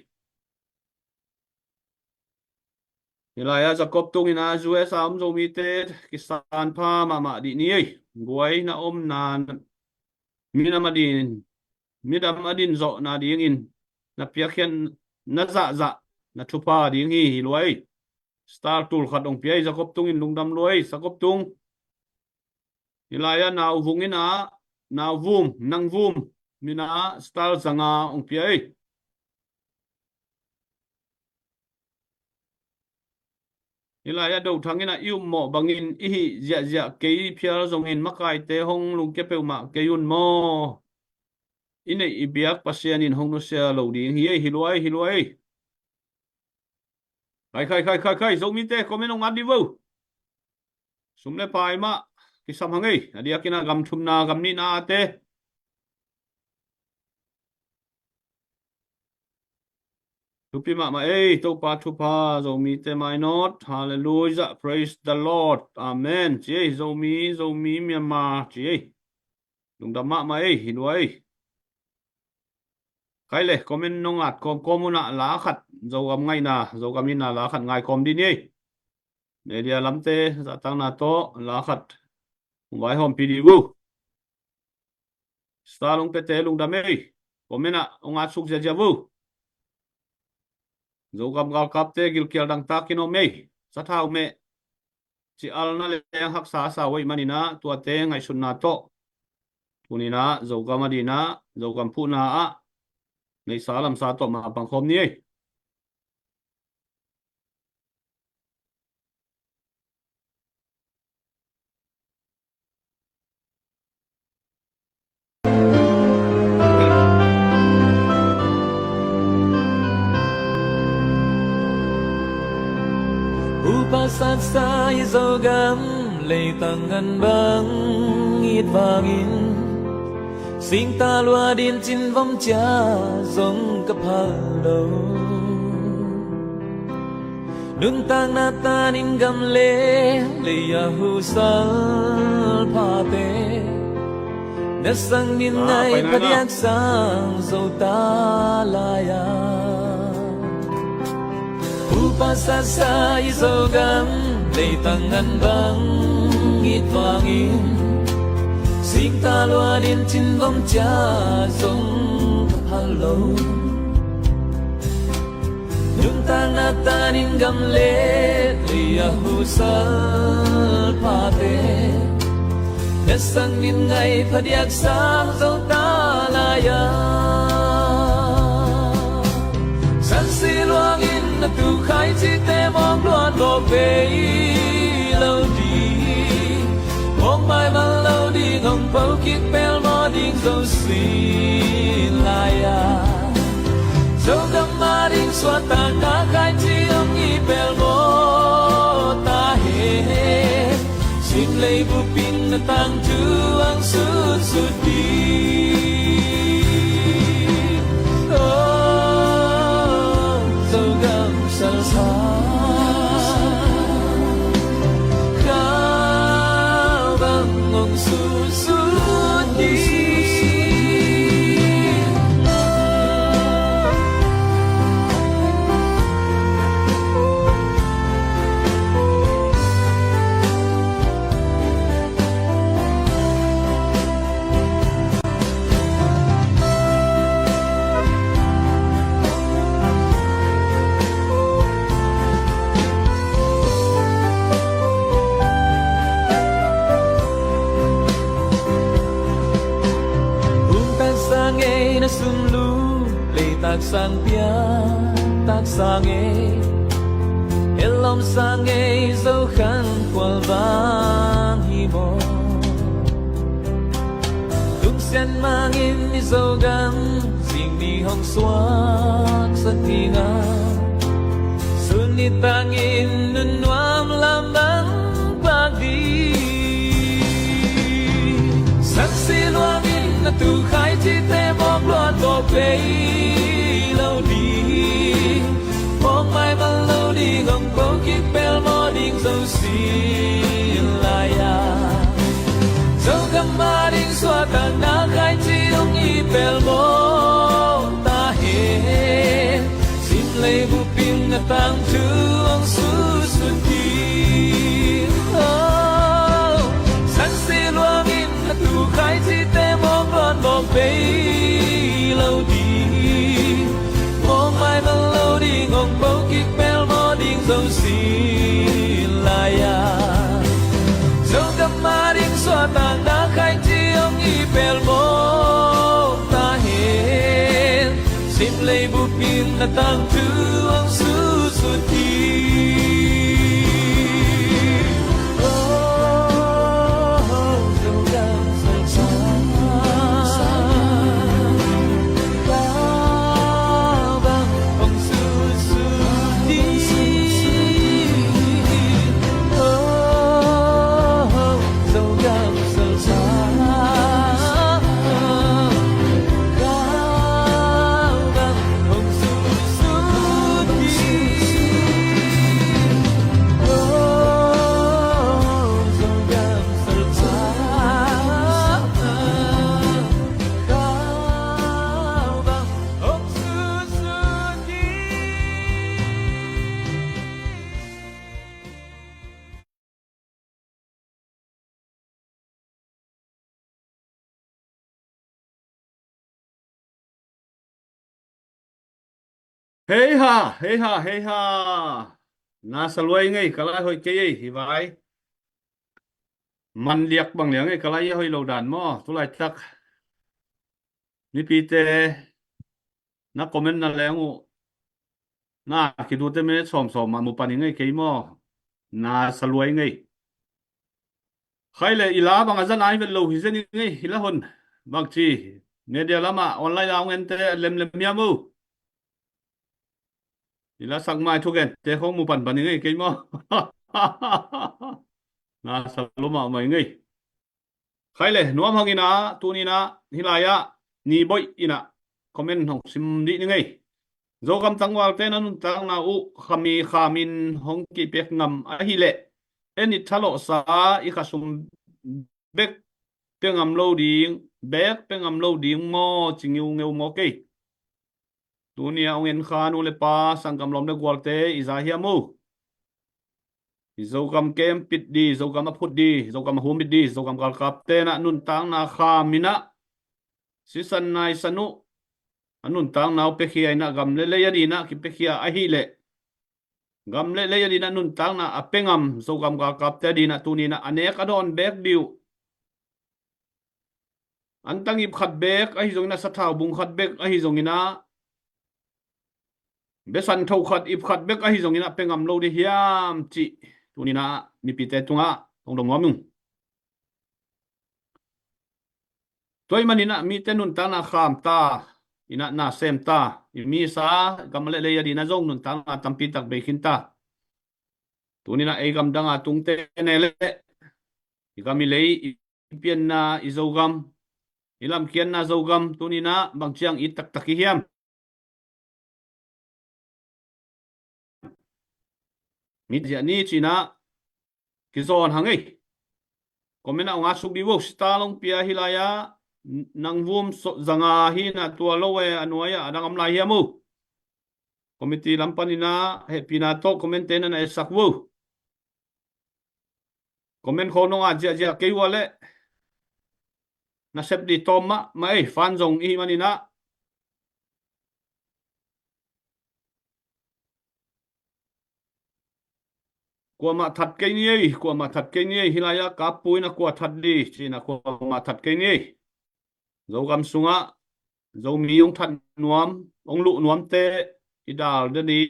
Hi lai ah Jacob tungin ah U S A om Zomite kisan pha mahmah dih ni ei. Guai na omna, minam a din, minam a din zawhna dingin na piakkhiat na zahzah na thupha ding hi, hi lua ei. Star tul khat hong pia ei Jacob tungin, lungdam lua ei Jacob tung. Hi lai ah Nau Vung in ah, Nau Vum, Nang Vum, min ah star zanga hong pia ei. Hi lai ah Do Thang in ah, i upmawh bangin i hih ziahziah kei phial zongin makaite hong lungkia peuhmah kei un maw. I neih i biak Pasian in hong nusia lo ding hi ei, hi lua ei, hi lua ei. Khai, khai, khai, khai, khai, Zomite comment hong at dih vo. Sum le pai mah kisam hang ei, a diakin ah gam thumna, gam nihna te. Thupi mahmah ei, Topa thupha, Zomite mainawt, hallelujah, praise the Lord, amen ci ei, Zomi, Zomi, Myanmar ci ei. Lungdam mahmah ei, hi lua ei. Khai le, comment nong at kawmkawm un ah la khat, Zogam ngaihna, Zogam itna la khat ngai kawm dih ni ei. Media lamte zahtakna tawh la khat hong vaihawmpih dih vo. Star hong piate lungdam ei. Comment ah hong at suk ziazia vo. Zogam galkapte gilkial dangtak in om ei. Sathau meh ci-alna leng haksa a sa uh ahih manin ah, tuate ngaihsutna tawh tuni in ah Zogam a din ah, Zogam phuhna ah neihsa lamsa tawh mapang khawm ni ei. Upa satsa i Zogam leitang ngan bang it vangin, singta lua din cin vom cia zong ka phal lo. Nuntakna tanin gam le lei a husal phate, na sang din ngai phadiak sang zo ta lai a. Upa satsa i Zogam leitang ngan bang it vangin, singta lua din cin vom cia zong ka phal lo. Nuntakna tanin gam le lei a husal phate, na sang din ngai phadiak sang zo ta lai a. Sansi luangin na tu khai cite mawk luan lo pei lo ding, mawk maimal lo ding, hong po kik pelmawh ding zo sin lai a. Zogam a ding suahtakna khaici hong i pelmawh ta hen. Sim lei bup in na tangthu hong sutsut ding. Oh, Zogam salsa, kau bang hong sutsut ding. Hun taksa ngei na sum lu, lei taksa piak taksa ngei, helom sa ngei, Zo khan kual vang hi maw. Lungsiat mangin i Zogam zing ni hong suaksak ding a, sun Nitangin nunnuam lam bang pak ding. Sansi luangin a tu khaici te mawk luat mawk pei lo ding. Mawk maimal lo ding, hong po kik pelmawh ding Zo sin lai-a. Zogam ading suahtakna khaici hong hi pelmawh ta hen. Sim leibup in a tangthu hong sutsut ding. Oh, sansi luangin a tu khaicite mawk luat mawk bei lo ding. Mawk maimal lo ding, hong po kik pelmawh ding Zo sin lai-a. Zogam ading suahtakna khaici hong hi pelmawh ta hen. Sim leibup in a tangthu hong sutsut hi. Oh, Zogam Salsa. Kau bang hong sutsut hi. Oh, Zogam Salsa. Hei ha, hei ha, hei ha. Na sa lua ing ei, ka lai hoih kei ei, hi vai. Man liak bang liang ei, ka lai a hoih lo dan maw, tu laitak. Mipite na comment na leng uh. Na kidute minute sawm sawm mah mu pan ing ei kei maw. Na sa lua ing ei. Khai le i la bang a zan ai vet lo hi zen ing ei, i la hon. Bang ci, media lamah online la hong ente lemlem hiam uh. I la sak mai thugente khong mu pan pan ing ei kei maw. Na sa lua mahmah ing ei. Khai le, nuam hang ina, tuni ina, hi lai-ah, ni boih ina, comment hong sim dih ning ei. Zogam tangvalte na nuntakna uh, khami khamin hong kipek ngam ahih leh, en i thalawhsa, i khasum bek pia ngam lo ding, bek pia ngam lo ding maw, ci ngiungeu maw kei. Tuni a hong en kha nu le pa, sanggam lawm le gualte, i za hiam uh. I Zogam kempit di, Zogam a phut di, Zogam a humit di, Zogam galkapte na nuntakna kham ina. Sisan naisan uh. A nuntakna uh pekhia ina gam le lei a dina kipekhia ahih leh. Gam le lei a dina nuntakna a pengam Zogam galkapte a dina tuni ina a nek a dawn bek di uh. Antang ip khat bek ahi zongina, sathau bung khat bek ahi zongina, besan tho khat ip khat bek ahi zongina pengam lo di hiam cih. Tuni ina mipite tungah hong dong nuam ung. Tua ahih manin ah mite nuntakna kham ta, ina na sem ta, i misa gam le lei a dina zong nuntakna tampi tak bei khin ta. Tuni ina ei gamdang a tungte ne le, i gam i lei, i pianna i Zogam, i lamkhiatna Zogam, tuni ina bang ciang i taktak i hiam. Mit ziah ni cina kizawn hang ei. Comment ah hong at suk di vo, sita long pia hi lai-a, nang vum zanga hi na tua lo e, a nuai ah a dang om lai hiam uh. Committee lam pan ina hehpihna tawh comment te na na etsak vo. Comment khawng nong at ziahziah kei ua leh na sep di tawm mahmah ei, fan zong i hih man ina. Kuamah that kei ni ei, kuamah that kei ni ei, hi lai-ah ka pu ina kua that di cina kuamah that kei ni ei. Zogam sungah Zomi hong that nuam, hong luh nuamte i dal nading,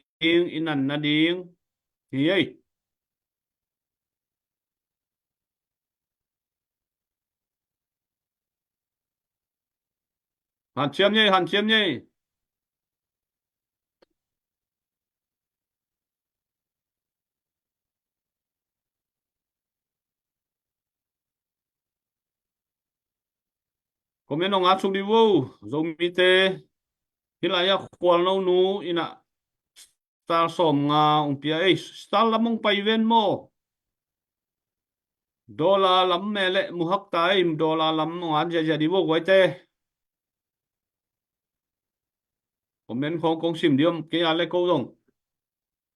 i nan nading hi ei. Hanciam ni ei, hanciam ni ei. Comment hong at suk dih vo. Zomite, hih lai-ah Khualno nu in ah star sawmnga hong pia ei. Star lam hong pai ven maw? Dollar lam meh leh mu hak ta ei. Dollar lam hong at ziahziah dih vo guaite. Comment khawng kong sim dih om, kei a le ko zong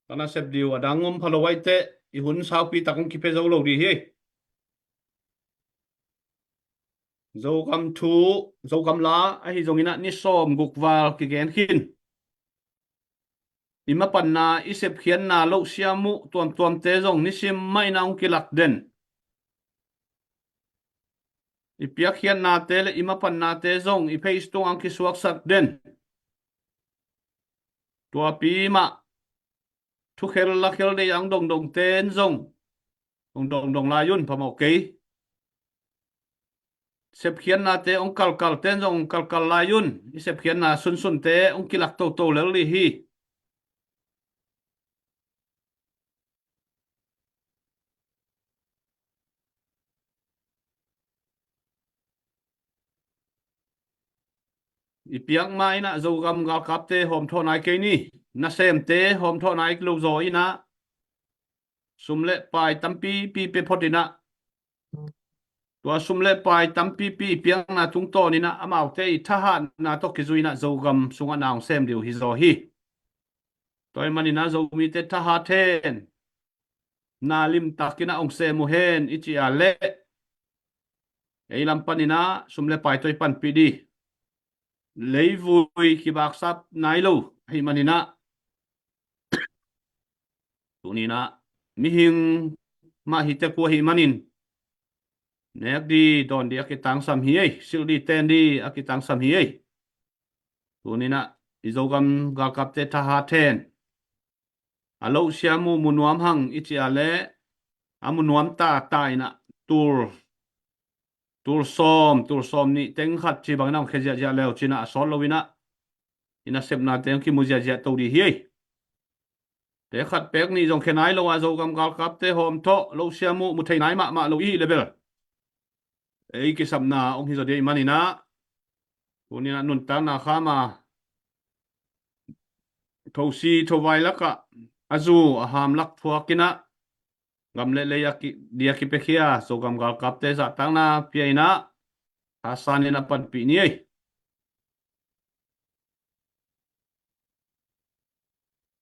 ka nasep dih uh a dang om pha lo ahih teh i hun saupi tak hong kipia zo lo dih hi. Zogam thu, Zogam la ahi zongin ah ni sawmguk val kigen khin. I mapanna, i sepkhiatna, lohsiam uh tuamtuamte zong nisim mah in ah hong kilak den. I piakkhiatnate le i mapannate zong i Face tungah hong kisuaksak den. Tuapi mah, thukhel lakhel deih a hong dongdongte in zong hong dongdong lai un, phamawh kei. Sepkhiatnate hong kalkalte in zong hong kalkal lai un. I sepkhiatna sunsunte hong kilak toto lel dih hi. I piak ma in ah Zogam galkapte hawmthawh nai kei ni. Nasemte hawmthawh nai lo zaw in ah sum le pai tampipi pia phot in ah, tua sum le pai tampipi i piakna tungtawn in ah amaute i thahatna tawh kizui in ah Zogam sungah na hong sem dih uh hi zaw hi. Tua ahih manin ah Zomite thahat hen. Na limtak in ah hong sem uh hen i cih a leh, ei lam panin ah sum le pai tawh i panpih dih. Leivui kibaksap nai lo ahih manin ah, tuni in ah mihing mah hi tek uh ahih manin, nek dih dawn dih a kitangsam hi ei, silh dih ten dih a kitangsam hi ei. Tuni in ah i Zogam galkapte thahat hen. A lohsiam uh mu nuam hang i cih a leh, a mu nuam tata in ah tul, tul sawm, tul sawm nih teng khat ci bangin a hong khia ziahziah leu cin ah a sawt lo in ah i nasepnate hong kimu ziahziah to dih hi ei. Te khat pek nih zong khia nai lo a Zogam galkapte hawmthawh lohsiam uh mu thei nai mahmah lo i hih leh bel, ei kisapna hong hi zaw dih ahih manin ah, tuni in ah nuntakna kham a thosi thovai lakah a zu a ham lak thuak in ah, gam le lei a ki, dih a kipiakhia Zogam galkapte zahtakna pia in ah, thasan in ah panpih ni ei.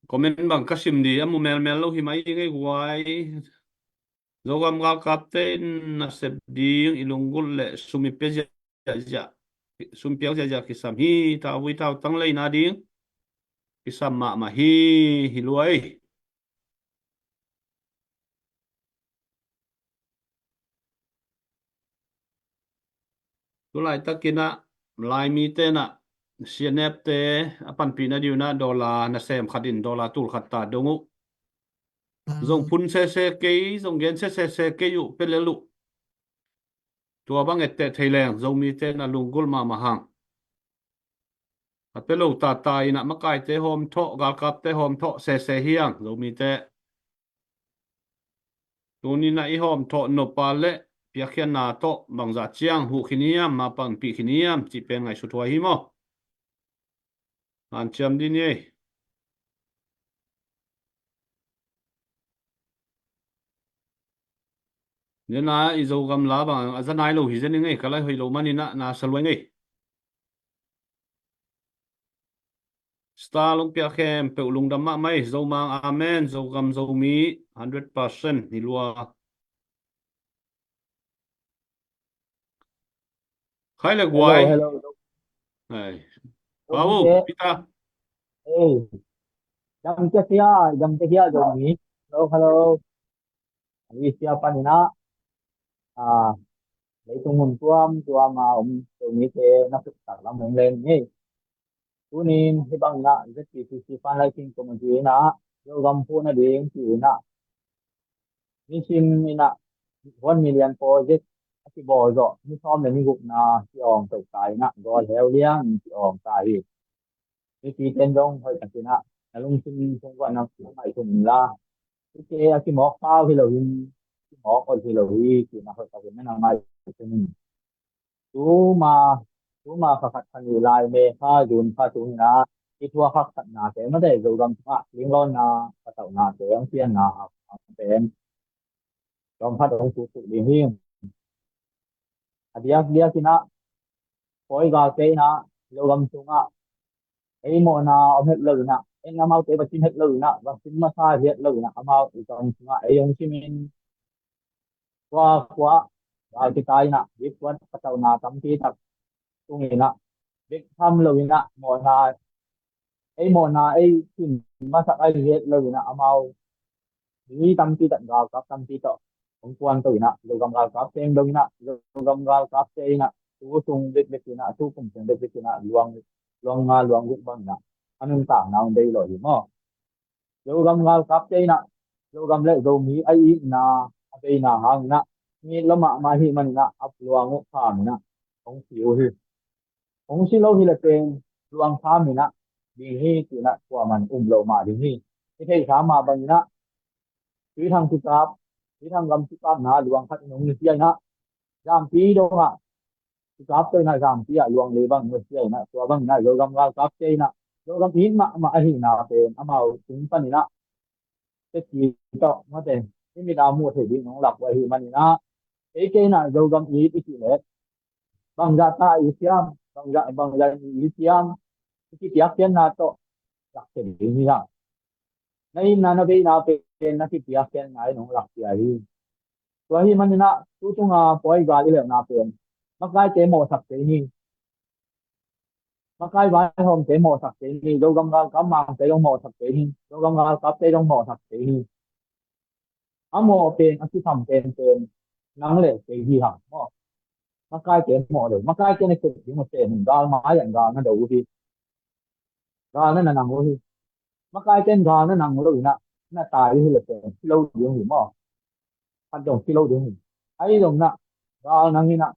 Comment bang ka sim dih a mu melmel lo hi mai ngei guai. Zogam galkapte in nasep ding i lunggulh leh sum i pia ziahziah, sum piak ziahziah kisam hi. Thauvui thautang leina ding kisam mahmah hi, hi lua ei. Tu laitakin ah Laimite in ah C N F te a panpihna ding un ah dollar nasem khat in dollar tul khat ta dong uh. Zong phun sese kei, zong gen sesese kei uh, pia lel uh. Tua bang etteh thei leng Zomite in ah lunggulh mahmah hang. A pia lo tata in ah makaite hawmthawh, galkapte hawmthawh sese hi hang Zomite. Tuni in ah i hawmthawh nop a leh piakkhiatna tawh bangzah ciang huh khin hiam, ma panpih khin hiam cih pen ngaihsut huai hi maw? Hanciam dih ni ei. Tua in ah i Zogam la bang a za nai lo hi zen ing ei, ka lai hoih lo manin ah na sa lua ing ei. Star hong piak khempeuh lungdam mahmah ei. Zomang amen, Zogam Zomi hundred percent hi lua. Khai le guai. Hello, hello. Hai. Pau, Peter. Hey. Dam te sia, dam te sia Zomi. Hello, hello. Asia panin ah, leitung mun tuamtuam a om Zomite na suktak lam hong len ni. Tunin hih bangin ah Z P C C Fundraising Committee in ah Zogam phuhna ding ci-in ah nisim in ah one million project a kibawl zawh ni sawm le ni gukna ki-awng toh ta in ah Gawl Heu Liang in ki-awng ta hi. Mipite in zong hoih takin ah na lungsim sung guah na ngaihsun inla, hihte a kimawk pau hi lo hi, kimawk ot hi lo hi, ci-in ah hoih takin na na ngaihsun in. Tuma tuma kha khat kha nih lai May kha June kha sung in ah i thuak haksatnate mate Zogam sungah tlinglawnnate patauhnate hong pianna a pen lawm khat hong tutuh ding hi. A diakdiak in ah pawi galte in ah Zogam sungah ei mawhna om het lo in ah, en amaute va sim het lo in ah, va sim masa het lo in ah, amau i gam sungah ei hong simin khua khua gal kitai in ah, bik kuan patauhna tampi tak tung in ah, bek tham lo in ah, mawhna ei mawhna ei sim masak ahi het lo in ah, amau mi tampi tak galkap tampi tawh hong kuan to in ah, Zogam galkapte hong dong in ah, Zogam galkapte in ah, tu sung bekbek in ah, tu kum sung bekbek in ah, luang, luang nga luang guk bang in ah, a nuntakna hong bei lo hi maw. Zogam galkapte in ah, Zogam le Zomi a itna a beina hang in ah, mi lua mahmah ahih man in ah, a luang uh kham in ah, hong si uh hi. Hong si lo hi le pen luang kham in ah ding hi, ci in ah kuaman um lo mah ding hi. I theihsa mah bang in ah, Tuithang kikap, Tuithang gam kikapna luang khat in hong nusia in ah, Zampi dong ah kikap to in ah, Zampi ah luang le bang nusia in ah, tua bang in ah Zogam galkapte in ah, Zogam it mahmah ahihna pen amau tung pan in ah, te ki tawh mate, i mit a muh theih ding hong lak uh ahih man in ah, ei kei in ah Zogam it i cih leh bangzah ta i siam, bangzah, bangzah i siam, i kipiak pianna tawh lak thei ding hi hang. Na itna na beina pen na kipiak pianna in hong lak pia hi. Tua ahih man in ah tu tunga pawi gal i lelhna pen makaite mawhsak kei ni. Makai vaihawmte mawhsak kei ni. Zogam galkap mangte zong mawhsak kei ni. Zogam galkapte zong mawhsak kei ni. A mawh pen, a kisam penpen nang le kei hi hang maw. Makaite mawh lo. Makaite na kep ding uh sem, gal mai-ah gal na do uh hi. Gal na na nang uh hi. Makaite in gal na nang lo in ah, na tai uh hi le pen si lo ding uh hi maw. Khat zong si lo ding uh hi. Ahi zong in ah gal nang in ah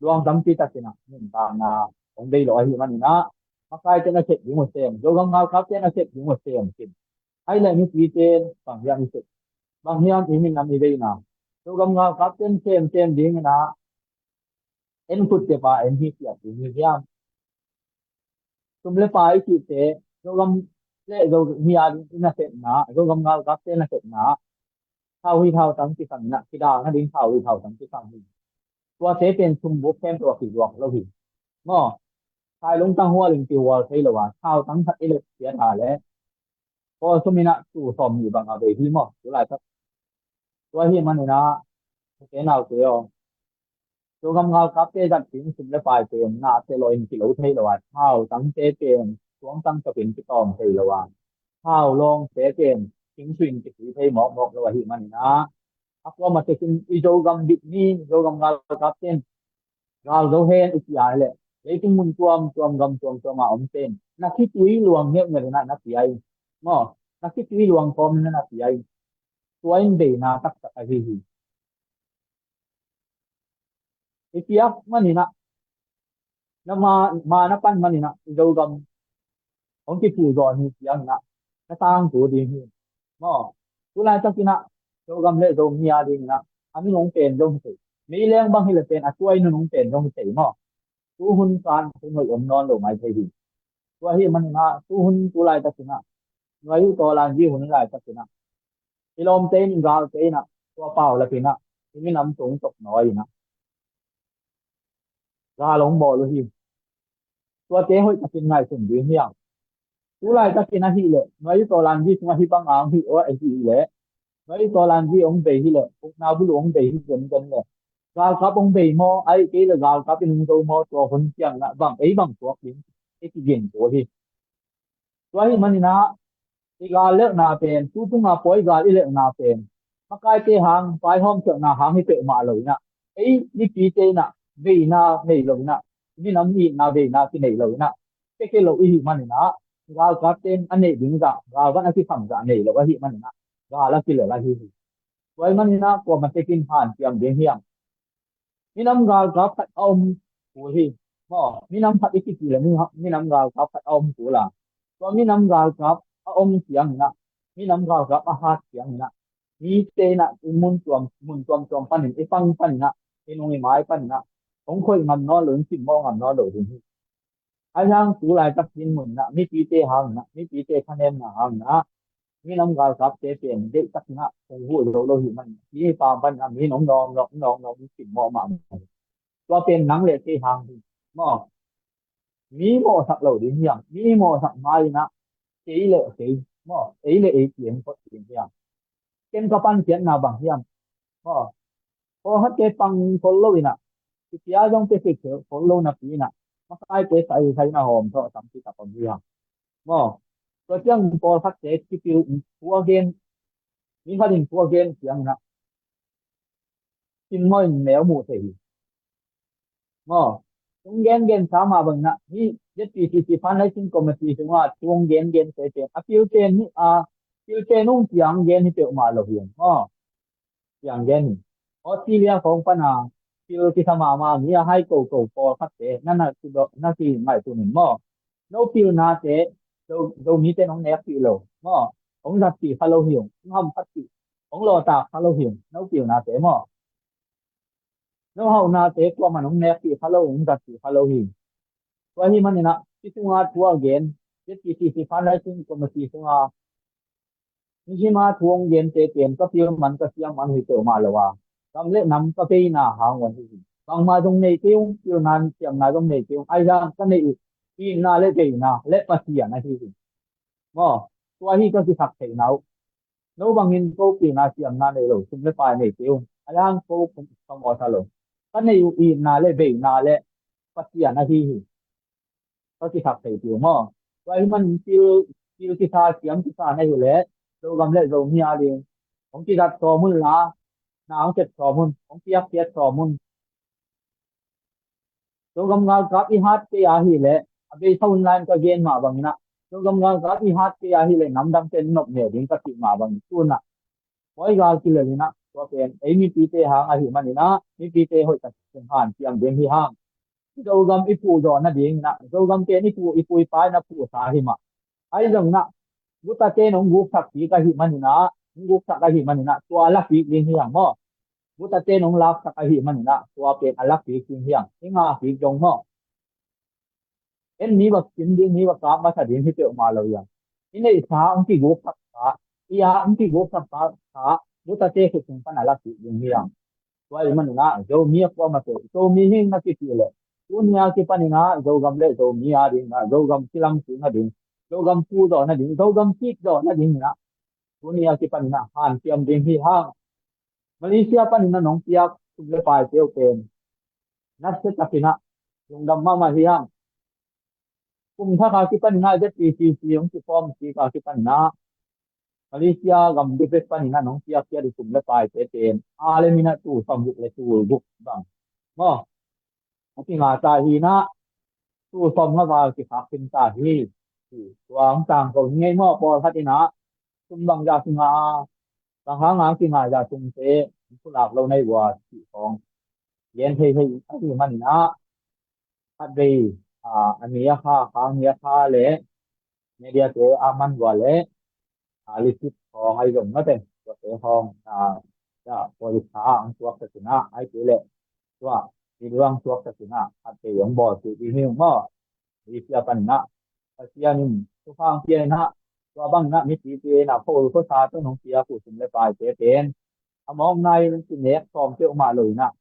luang tampi tak in ah nuntakna hong bei lo ahih man in ah, makaite na kep ding uh sem, Zogam galkapte na kep ding uh sem, sem. Ahi le mipite in bang hiam i sep, bang hiam i minam i veina, Zogam galkapte in sem, sem ding in ah, en khut kep a en hi piak ding hi hiam? Sum le pai i cihte, Zogam le Zomi a ding i nasepna, Zogam galkapte nasepna, thau hi thau tang kisam in ah, kidal nading thau hi thau tang kisam hi. Tuate pen sum buk khempeuh a kizuak lo hi. Maw, thailung tang hual in kihual thei lo a, thau tang khat i lep piat a leh, pawl sum in ah tul sawm nih bang a bei hi maw, tu laitak. Tua ahih man in ah, ute naute aw, Zogam galkapte zat ding sum le pai pen na te lo in kilo thei lo a, thau tangte pen suang tang tawp in kitawm thei lo a, thau lawngte pen thing suin kitui thei mawkmawk lo ahih man in ah, a kuamah tek in i Zogam bik ni, Zogam galkapte in gal zo hen i ci a hi leh, leitung mun tuamtuam, gam tuamtuam a omte in na khitui luang ngeungeu in ah na pia in maw, na khitui luang kawm in ah na pia in, tua in beina taktak ahi hi. I piak man in ah, na ma, ma na pan man in ah, i Zogam hong kiphuh zaw ni ciang in ah, na tangthu ding hi. Maw, tu laitak in ah, Zogam le Zomi a ding in ah, a nun hong pen zong hi thei. Meileng bang hi le pen, a tuai nun hong pen zong hi thei maw. Tu hun kan hun hoih om nawn lo mai thei hi. Tua ahih man in ah, tu hun tu laitak in ah, nuai uh tawlan zi hun laitak in ah, i lawmte in galte in ah, tua paulap in ah, i minam tung tok nawi in ah, gal hong bawl uh hi. Tuate hoih takin ngaihsun ding hi hang. Tu laitak in ahih leh, nuai uh tawlan zi sungah hih bang a hong hi uh ahih leh, nuai uh tawlan zi hong bei hi leh, ukna bul uh hong bei hi zenzen leh, galkap hong bei maw, ahih kei leh galkap in hong zo maw, tua hun ciang in ah bang, ei bang tuak ding, ei kiging tua hi. Tua ahih man in ah, i gal lelhna pen, tu tunga pawi gal i lelhna pen, makaite hang, vaihawm khialhna hang hi peuhmah lo in ah, ei mipite in ah veina nei lo in ah, minam itna veina kinei lo in ah, peke lo i hih man in ah, galkapte in a neih ding zah, galvan a kisam zah nei lo ahih man in ah, gal a kilel ahi hi. Tua ahih man in ah, kuamah tek in hanciam ding hi hang. Minam galkap khat a om kul hi. Maw, minam khat i kici le mi, minam galkap khat a om kul a, tua minam galkap a om ciang in ah, minam galkap a hat ciang in ah, mite in ah, i mun tuam, mun tuamtuam pan in, i pang pan in ah, i nung i mai pan in ah, hong khoih ngam nawn lo, hong simmawh ngam nawn lo ding hi. Ahi hang tu laitak dinmun inah mipite hang inah, mipite thanemna hang inah, minam galkapte pen deihtak inah hong huh zo lo hi man, hi pa pan inah mi nong nawm lo, nong nawm simmawh mahmah. Tua pen nang le kei hang hi. Maw? Mi mawhsak lo ding hiam, mi mawhsak mai inah, kei le kei, maw, ei le ei piang phot ding hiam? Ken ka pankhiatna bang hiam? Maw? Pawlkhatte pang khol lo inah, kipia zong pia kik khol lo napi inah, makaite sai sai na hawm thawh tampi tak om hiam? Maw? Tua ciang pawlkhatte kipil thu a gen, mi khat in thu a gen ciang inah, simmawh in neu muh thei hi. Maw? Tung gengen sa mah bang inah, hih Z P C C fundraising committee sungah tung gengen tete a pilten hi a, pilten hong piang gen hi peuhmah lo hi. Maw? Piang gen hi. Australia khawng pana pil kisa mahmah mi a hai koko pawlkhatte na na kidawh na kingaih tunin maw? No pilnate Zo, Zomite nong nekpih lo maw? Hong zatpih kha lo hi ung, hong hamphatpih, hong lawhtak kha lo hi ung, no pilnate maw? No hauhnate kuamah nong nekpih kha lo, hong zatpih kha lo hi. Tua hi maninah, hih sunga thu a gen, Z P C C fundraising committee sunga, hih hima thu hong gente pen ka pil man ka siam man hi peuhmah lo a, gam le nam ka peina hang wan hi hi. Bangmah zong nei kei ung, pilna siamna zong nei kei ung, ahi zong ka neih uh itna le beina le Pasian ahi hi. Maw, tua hi ka kisak theihna uh. No bangin ko pilna siamna nei lo, sum le pai nei kei ung, ahi zong ko ka mawhsa lo. Ka neih uh itna le beina le Pasian ahi hi. Ka kisak thei kei uh maw? Tua hi man pil, pil kisa siam kisa na hi uh leh, Zogam le Zomi a ding hong kizat sawm un la, na hong cet sawm un, hong piak piak sawm un. Zogam galkap i hat kei ahih leh, a beisa hun lai-in ka gen mah bangin ah, Zogam galkap i hat kei ahih leh namdangte nopneu ding ka cih mah bangin tu-in ah, pawi gal kilel in ah, tua pen ei mipite hang ahih manin ah, mipite hoih takin hanciam ding hi hang. Zogam i puhzawh nadingin ah, Zogam pen i pu, i pu i pa in a puhsa hi mah. Ahi zongin ah, gutate in hong guksak kik ahih manin ah, hong guksak ahih manin ah, tua a la kik ding hi hang maw? Gutate in hong laksak ahih manin ah, tua pen a la kik ding hi hang. I ngah kik zong maw? En mi va kim ding, mi va kap masa ding hi peuhmah lo hi hang. I neihsa hong kiguksak kha, i a hong kiguksak kha, kha, gutate khut sung pan a la kik ding hi hang. Tua ahih manin ah, Zomi a kuamah tawh, Zomi hi ing na kici leh, tuni a kipanin ah, Zogam le Zomi a dingin ah, Zogam kilamsik nading, Zogam puhzawh nading, Zogam kikzawh nadingin ah, tuni a kipanin ah, hanciam ding hi hang. Malaysia panin ah nong piak sum le paite uh pen nasia takin ah, lungdam mahmah hi hang. Kum thak a kipanin ah, Z P C C hong kiform kik a kipanin ah, Malaysia gam bek panin ah nong piak piak ding sum le paite pen, a le min ah tul sawmguk le tul guk bang maw, a kinga ta hi in ah, tul sawmnga val kikhak khin ta hi. Tua hong tangko hi ngei maw? Pawlkhat in ah sum bangzah kinga a, bang hanga kinga zah sumte hong pulak lo na hi uh a cih khawng gen thei thei ahih manin ah, khatvei, a, a ni a kha, khang ni a kha le mediate a man uh a le, a, receipt khawng ahi zong mate, tuate khawng, a, a, police kha a hong tuak takin ah, ahih kei leh tua video hong tuak takin ah, khatvei hong bawl kik ding hi ung maw? Malaysia panin ah, Pasian in thupha hong pia in ah, tua bangin ah mipite in ah, khuaul khuasa tawh nong piak uh sum le paite pen, a mawkna in kinek sawm peuhmah lo in ah,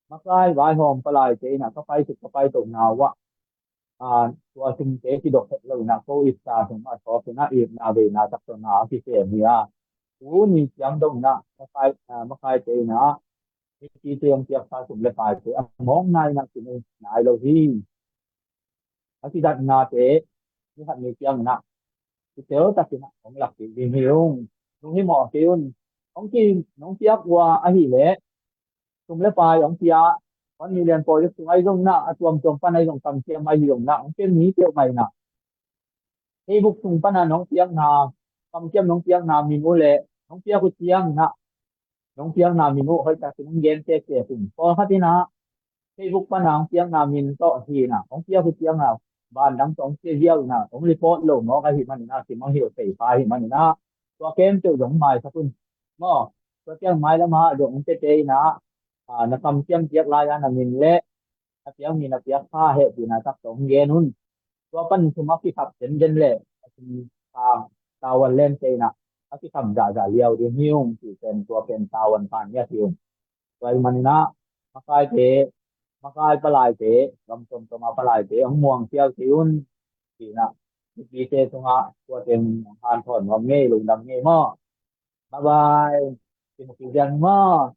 makai vaihawm palaite in ah, ka paisuk ka paitohna uh ah, a, tua sumte kidok het lo in ah, ko itna sung ah sawp in ah, itna veina tak tawh na a kisem hi a, tuni ciang dong in ah, makai, a, makaite in ah, mipite hong piaksa sum le paite a mawkna in ah kinei nai lo hi. A kizatnate ni khat ni ciangin ah, kitel takin ah hong lak kik ding hi ung. Lunghimawh kei un. Hong ki, nong piak uh a ahih leh, sum le pai hong pia, one million pawi sung ahi zongin ah, a tuamtuam pan ahi zong kamciam ahi zongin ah, hong pia mi peuhmah in ah, Facebook sung pan a nong piakna, kamciam nong piakna min uh le, nong piak uh ciangin ah, nong piakna min uh hoih takin hong gen tektek un. Pawlkhat in ah, Facebook pan a hong piakna min tawh hi in ah, hong piak uh ciangin ah, van dang tawh hong pia ziau in ah, hong report lo mawk ahih manin ah, kim hong hilh thei kha ahih manin ah, tua khempeuh zong maisak un maw? Tua ciang mailam ah zong hong piate in ah, a, na kamciam piak lai-a na min le, a piak mi na piak kha heh cihna tak tawh hong gen un. Tua pan sum a kikhap den den leh a sum kha tavuan len te in ah a kikhap zahzah liau ding hi ung cih pen tua pen tavuan khan ngiat hi ung. Tua ahih manin ah makaite, makai palaite, gam tuamtuam a palaite hong muang ciau ci un. Cih in ah mipite tungah tua teng hanthawn nuam ngei, lungdam ngei maw. Bye bye. Kimu kik diam maw.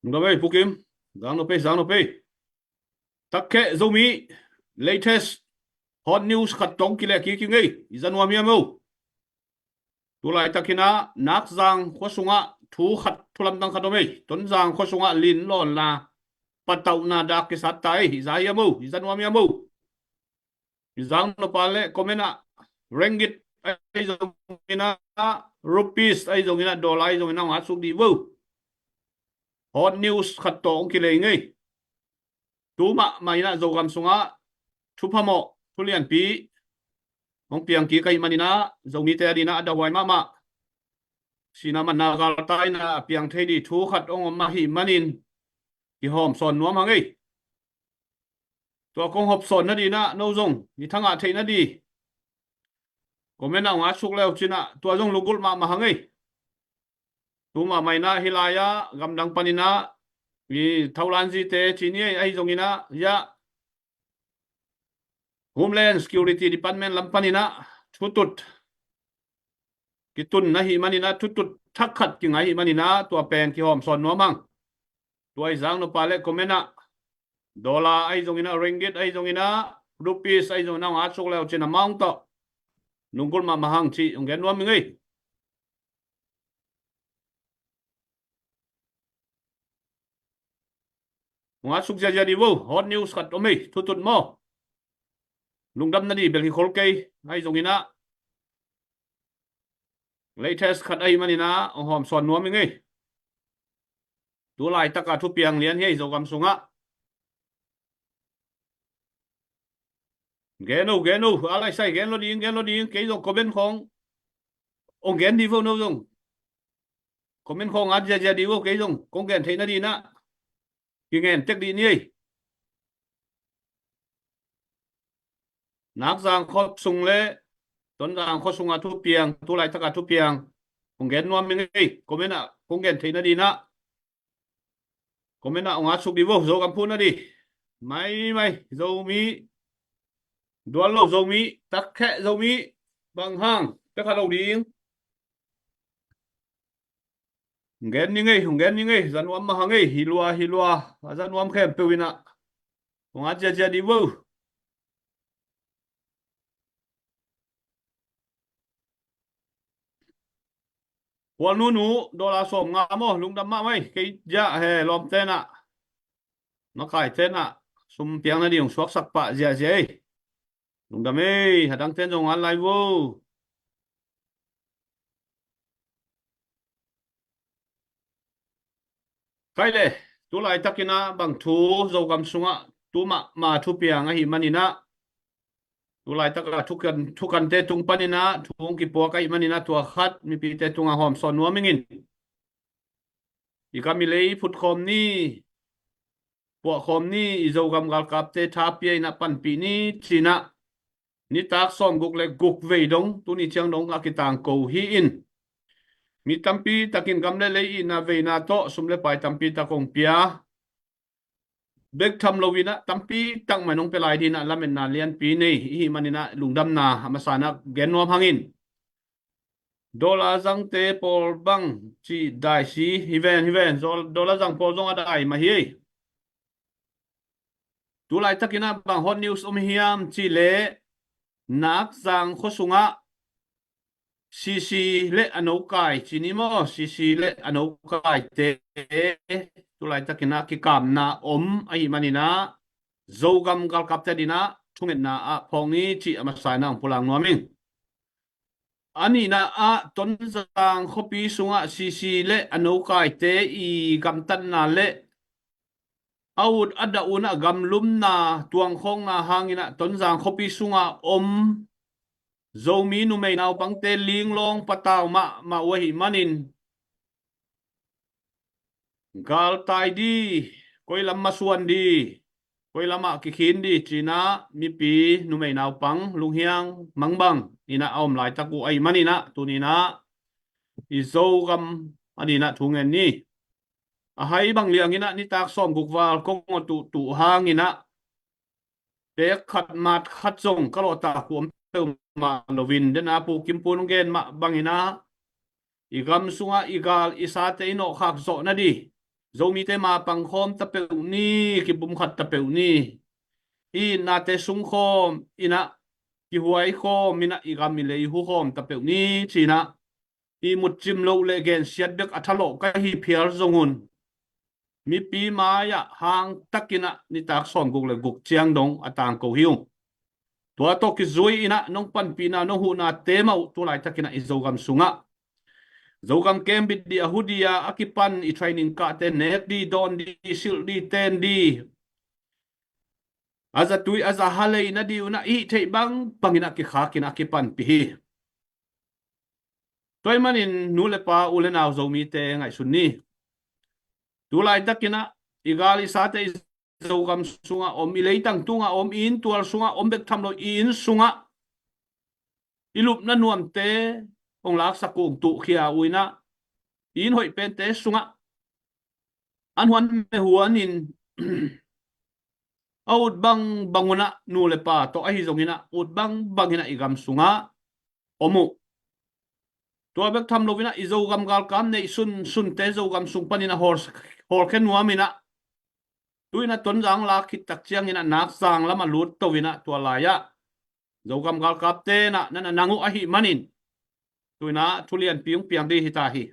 Lungdam ei Pu Kim. Zang nop ei, zang nop ei. Takheh Zomi latest hot news khat tawh kileh kik ing ei. I za nuam hiam o? Tu laitakin ah Nakzang khua sungah thu khat, thu lamdang khat om ei. Tonzang khua sungah lin lawnna, patauhna dak kisat ta ei. I za hiam o, i za nuam hiam o? I zang nop a leh comment ah ringgit ahi zongin ah, rupees ahi zongin ah, dollar ahi zongin ah hong atsuk dih vo. Hot news khat tawh hong kileh ing ei. Tu mahmah in ah Zogam sungah thu phamawh, thu lianpi hong piang kik ahih manin ah Zomite ading ah a dahhuai mahmah. Sihna manna galtai in ah a piang thei ding thu khat hong om ahih manin kihawmsawn nuam hang ei. Tua kong hawmsawn nading in ah no zong i thangah theih nading comment ah hong atsuk le uh cin ah tua zong lunggulh mahmah hang ei. Tu mahmah in ah hih lai-ah gamdang panin ah i tholan zite ci ni ei, ahi zongin ah, ya, Homeland Security Department lam panin ah thutut kitun ahih manin ah, thutut thak khat kingai ahih manin ah tua pen kihawmsawn nuam hang. Tua i zang nop a leh comment ah dollar ahi zongin ah, ringgit ahi zongin ah, rupees ahi zongin ah hong atsuk le uh cin ah amount tawh lunggulh mahmah hang cih hong gen nuam ing ei. Hong atsuk ziahziah dih vo. Hot news khat om ei, thutut maw. Lungdam nading bel hi khol kei, ahi zongin ah latest khat ahih manin ah hong hawmsawn nuam ing ei. Tu laitaka thupiang lian hi ei Zogam sungah. Gen o, gen o, a laisai gen lo ding, gen lo ding, kei zong comment khawng hong gen dih vo, no zong comment khawng at ziahziah dih vo, kei zong kong gen theih nading in ah kingen tek dih ni ei. Nakzang khua sung le Tonzang khua sunga thupiang, tu laitaka thupiang hong gen nuam ing ei. Comment ah kong gen theih nading in ah comment ah hong atsuk dih vo, Zogam phu nading. Maimai Zomi, dual lo Zomi, takheh Zomi, bang hang, pek kha lo ding. Hong gen ni ngei, hong gen ni ngei, za nuam mah hang ei, hi lua, hi lua, a za nuam khempeuh in ah hong at ziahziah dih vo. Kual Nunu, dollar sawm nga maw, lungdam mahmah ei, kei ziah he lawmte in ah, makaite in ah sum piang nading hong suaksak pah ziahziah ei. Lungdam ei, adangte in zong at lai vo. Khai le, tu laitakin ah bang thu Zogam sungah tu mahmah thupiang ahih manin ah, tu laitaka thukan, thukante tung panin ah thu hong kipuak ahih manin ah tua khat mipite tungah hawmsawn nuam ing in. I kam i lei phutkhawm ni, puahkhawm ni, i Zogam galkapte tha pia in ah panpih ni ci-in ah nitak sawmguk le guk vei dong, tuni ciang dong a kitangko hi in, mi tampi takin gam le lei itna veina tawh sum le pai tampi tak hong pia, bek tham lo in ah tampi tak mah in hong pia lai ding in ah lametna lianpi nei i hih manin ah lungdamna a masa in ah gen nuam hang in. Dollar zangte pawl bang cih daisi hi ven, hi ven, zol-, dollar zang pawl zong a dai mah hi ei. Tu laitakin ah bang hot news om hiam cih leh, Nakzang khua sungah C C le a nokai ci ni maw, C C le a nokaite tu laitakin ah kikamna om ahih manin ah Zogam galkapte ading ah thungetna ah phawk ni cih a masa in ah hong pulak nuam ing. A nihna ah Tonzang khuapi sungah C C le a nokaite i gamtatna le a ut a dah un ah gamlumna tuangkhawkna hangin ah Tonzang khuapi sungah om Zomi numei naupangte linglawng patau mahmah uh ahih manin, galtai ding, koi lam masuan ding, koi lamah kikhin di cinah mipi numei naupang lunghiang mangbang inah a om laitak uh ahih maninah tuninah i Zogam a dinah thu ngen ni. A hai bang lianginah nitak sawmguk val kong aw tuhtuh hanginah pek khat mat khat zong ka lawhtak uh om peuhmah loin dena Pu Kim Pun hong gen mah banginah i gam sungah i gal i sate i nawhkhak zawh nadih Zomite mapang khawm tapeuh ni, kipumkhat tapeuh ni. I itnate sungkhawm inah kihuai khawm inah i gam i lei hukhawm tapeuh ni cinah i mutcim loh le gensiat bek a thalawh ka hi phial zong un mipi mai-ah hangtakinah nitak sawmguk le guk ciang dong a tangko hi ung. Tua tawh kizui inah nong panpihna nong huhna te mah uh tu laitakinah i Zogam sungah Zogam kembit di a hu di a a kipan i training kahte nek di, dawn di, silh di, ten di, a zatui a zaha lei na di unah i hih theih bang banginah kikhakinah a kipanpih hi. Tua ahih manin nu le pa u le nau Zomite ngaihsun ni. Tu laitakinah i gal i sate i Zogam sungah om, i leitang tungah om, i inntual sungah om bek tham lo i inn sungah i lupna nuamte hong laksak uh hong tuhkhia uh inah i inn hoih pente sungah an huan me huanin a ut bangbang unah nu le pa tawh ahi zonginah ut bangbang inah i gam sungah om uh. Tua bek tham loinah i Zogam galkap neih sunsunte Zogam sung paninah hawl, hawlkhia nuaminah tuinah Tonzang lak khittak cianginah Nakzang lamah lut toinah tua lai-ah Zogam galkap tenah nan a nang uh ahih manin tuinah thulianpi hong piang dih hita hi.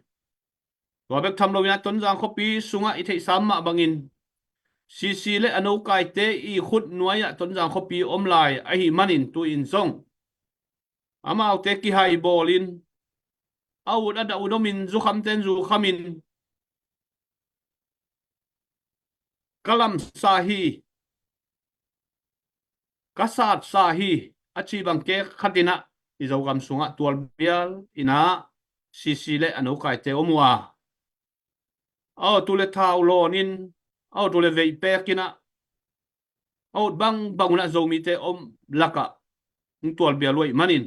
Tua bek tham loinah Tonzang khuapi sungah i theihsa mah bangin C C le a nokaite i khut nuai-ah Tonzang khuapi om lai ahih manin tu-in zong amaute kihai bawlin a ut a dah uh domin zukhamten zukhamin ka lamsa hi, ka satsa hi a cih bang kek khatinah i Zogam sungah tualbial inah C C le a nokaite om uh a, aw tu le thau lawnin aw tu le veih pekinah a ut bangbang unah Zomite om lakah hong tualbial uh ahih manin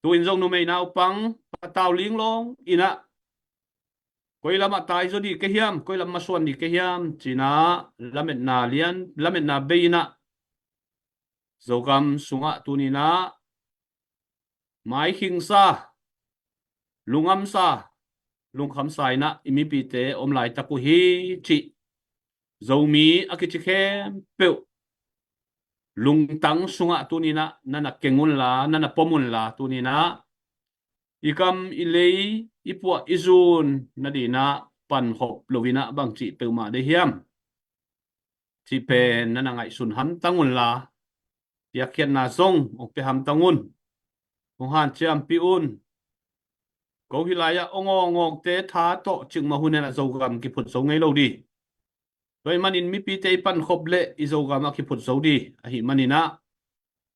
tu-in zong numei naupang patau linglawng inah koi lamah tai zaw di ka hiam, koi lam masuan di ka hiam cinah lametna lian, lametna bei inah Zogam sungah tuninah maikhingsa, lungamsa, lungkhamsa inah i mipite om laitak uh hi cih Zomi a kici khempeuh lungtang sungah tuninah nan a keng unla, nan a pom unla tuninah i kam i lei i puah i zun nadinah pankhop loinah bangcih peuhmah dei hiam cih pen nan a ngaihsun hamtang unla piakkhiatna zong hong pia hamtang un. Hong hanciampih un. Ko hih lai-ah awngawngawngte tha tawh cikmah huninah Zogam kiphut zo ngei lo di. Tua ahih manin mipite i pankhop leh i Zogam a kiphut zo di ahih maninah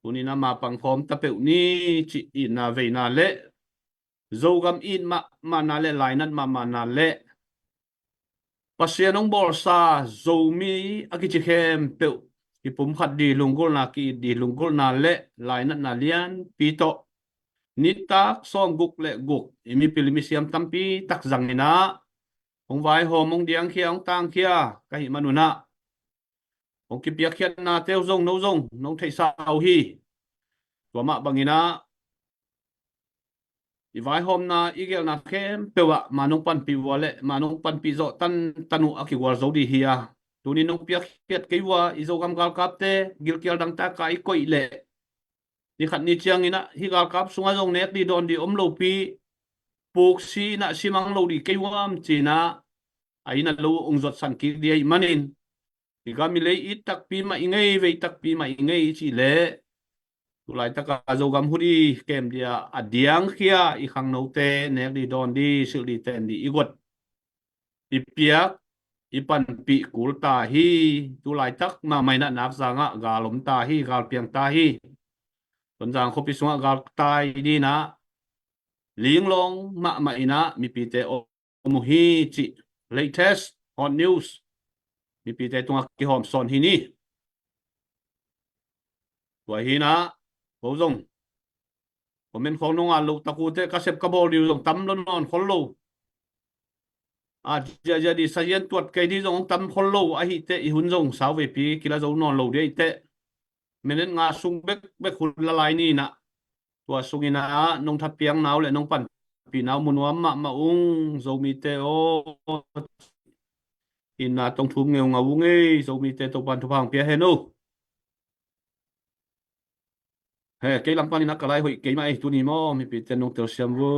tuninah mapang khawm tapeuh ni cih itna veina leh Zogam it mahmahna leh lainat mahmahna leh Pasian hong bawlsa Zomi a kici khempeuh kipumkhat di lunggulhna, ki-it di lunggulhna leh lainatna lianpi tawh nitak sawmguk le guk i mipil i misiam tampi tak zanginah hong vaihawm, hong diangkhia, hong tangkhia ka hih manunah hong kipiakkhiatnate uh zong no zong nong theihsa uh hi. Tua mah banginah i vaihawmna i gelhna khempeuh ah ma nong panpih uh a leh ma nong panpih zawh tantan uh a kigual zo di hi a, tuni nong piakkhiat kei uh a i Zogam galkapte gilkial dangtak a i koih leh ni khat ni cianginah hih galkap sungah zong nek di dawn di om lopi puksi inah simang lo di kei uh am cinah a inn a lo uh hong zuatsan kik di ahih manin i gam i lei it takpi mah i ngei, vei takpi mah i ngei i cih leh tu laitaka Zogam hu di kem dia a diangkhia i khangnote nek di dawn di silh di ten di i guat i piak i panpih kul ta hi. Tu laitak mahmah inah Nakzang ah gal om ta hi, gal piang ta hi. Tonzang khuapi sungah gal tai dinah linglawng mahmah inah mipite om uh hi cih latest hot news mipite tungah kihawm sawn hi ni. Tua hi-in ah ko zong comment khawng nong at loh tak uh teh ka sep ka bawl ding uh zong tam lo nawn khol lo. A ziahziah ding sazian tuat kei ding zong hong tam khol lo ahih teh i hun zong sau veipi kila zo nawn lo ding ahih teh minute nga sung bekbek hun la lai ni in ah, tua sungin ah nong thapiakna uh le nong panpihna uh mu nuam mahmah ung. Zomite aw, inn ah tong thum ngeungau ung ei. Zomite Topa'n thupha hong pia hen uh. He, kei lam panin ah ka lai hoih kei mah ei, tuni maw, mipite nong telsiam vo.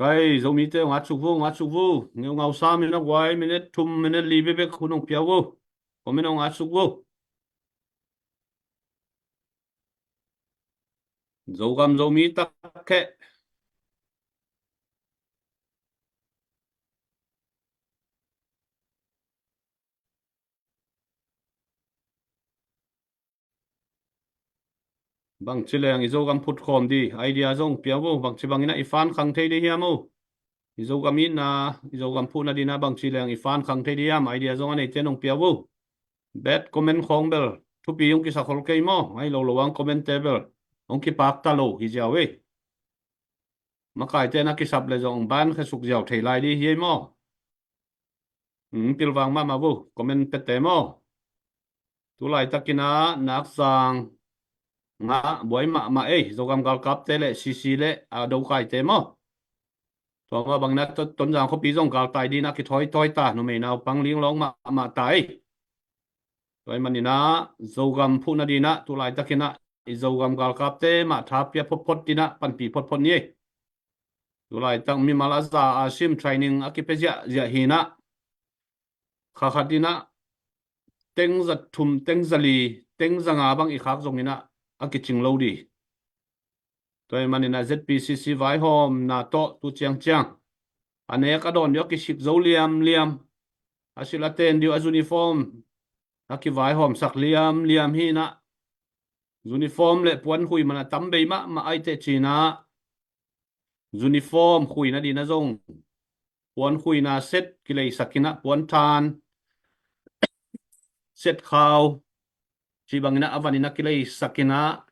Kai, Zomite hong at suk vo, hong at suk vo. Ngeungau sam in ah guai, minute thum, minute li bekbek hun hong pia vo. Comment hong at suk vo. Zogam Zomi tak kheh. Bangci leng i Zogam phut khawm ding idea zong pia vo. Bangci bangin ah i fan khang thei ding hiam aw? I Zogam itna, i Zogam phuhna ding ah bangci leng i fan khang thei ding hiam? Idea zong a neite nong pia vo. Bad comment khawng bel thupi hong kisa khol kei maw? Ahi lo lo ang comment te bel hong kipak ta lo hi ziau ei. Makaite na kisap le zong ban khesuk ziau thei lai ding hi ei maw? Hmm, pilvang mahmah vo, comment pete maw? Tulaitakin ah Nakzang ngah buai mahmah ei, Zogam galkapte le C C le a dokaite maw? Tua mah bangin ah To-, Tonzang khuapi zong galtai ding ah kithawi tawi ta, numei naupang linglawng mahmah ta ei. Tua ahih manin ah Zogam phuhna ding ah tulaitakin ah i Zogam galkapte mah tha pia photphot ding ah panpih photphot ni ei. Tulaitak mimal a za a sim training a kipia ziahziah hi-in ah kha khat in ah teng za thum, teng za li, teng za nga bang i khak zongin ah a kicing lo ding. Tua ahih manin ah Z P C C vaihawmna tawh tu ciangciang a nek a dawn ding a kisik zo liamliam, a silh a ten ding a uniform a kivaihawmsak liamliam hi-in ah, uniform le puankhui man a tam bei mahmah ahih teh ci-in ah uniform khuina ding ah zong puankhuina set kileisak in ah, puanthan, set khau cih bangin ah a van in ah kileisak in ah,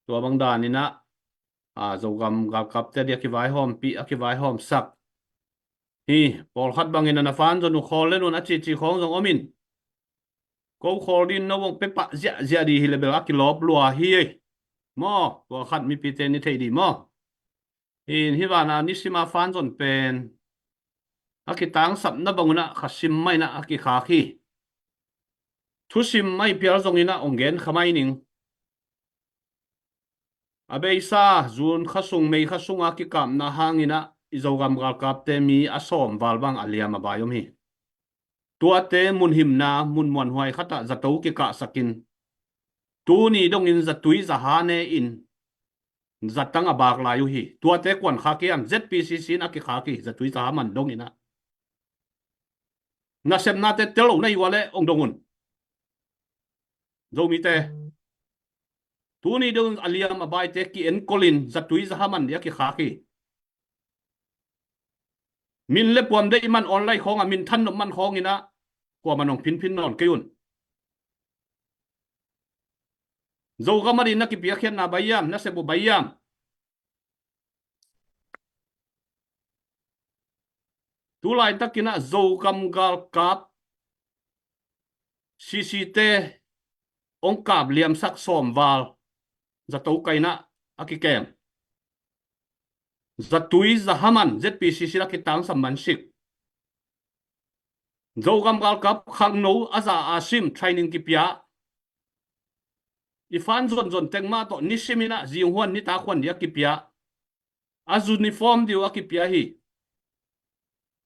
tua bang danin ah, a, Zogam galkapte ding a kivaihawmpih, a kivaihawmsak hi. Pawlkhat bangin ah na fan zon uh khawl le nun a cici khawng zong om in, ko khawl ding no bang pia pah ziahziah ding hi le bel a kilawp lua hi ei. Maw, pawlkhat mipite ni thei ding maw? Hi in, hih vanah nisim a fan zon pen a kitangsapna bangun ah kha sim mah in ah a kikhak hi. Thusim mah i pial zongin ah ong gen kha mai ning. A beisa June kha sung, May kha sung a kikapna hangin ah i Zogam galkapte mi a sawm val bang a liam a bai om hi. Tuate mun himna, mun muanhuai khatah zato kikahsakin, tuni dongin zatui zaha ne-in zatang a bak lai uh hi. Tuate kuan khak hiam? Z P C C in a kikhak hi, zatui zaha man dongin ah. Nasepnate tel lo na hi ua leh ong dong un. Zomite, tuni dongin a liam a baite ki-enkolin zatui zaha man ding a kikhak hi. Min le puam deih man, online khawngah min than nop man khawngin ah kuamah nong phinphin nawn kei un. Zogam adingin na kipiakkhiatna bai hiam, na sep uh bai hiam? Tulaitakin ah Zogam galkap C C te ong kap liamsak sawm val zato kaina a kikem. Zatui zaha man Z P C C la kitangsam man sik. Zogam galkap khangno a za a sim training kipia. I fan zonzon teng mah tawh nisimin ah zinghuan nitak huan ding a kipia. A uniform ding uh a kipia hi.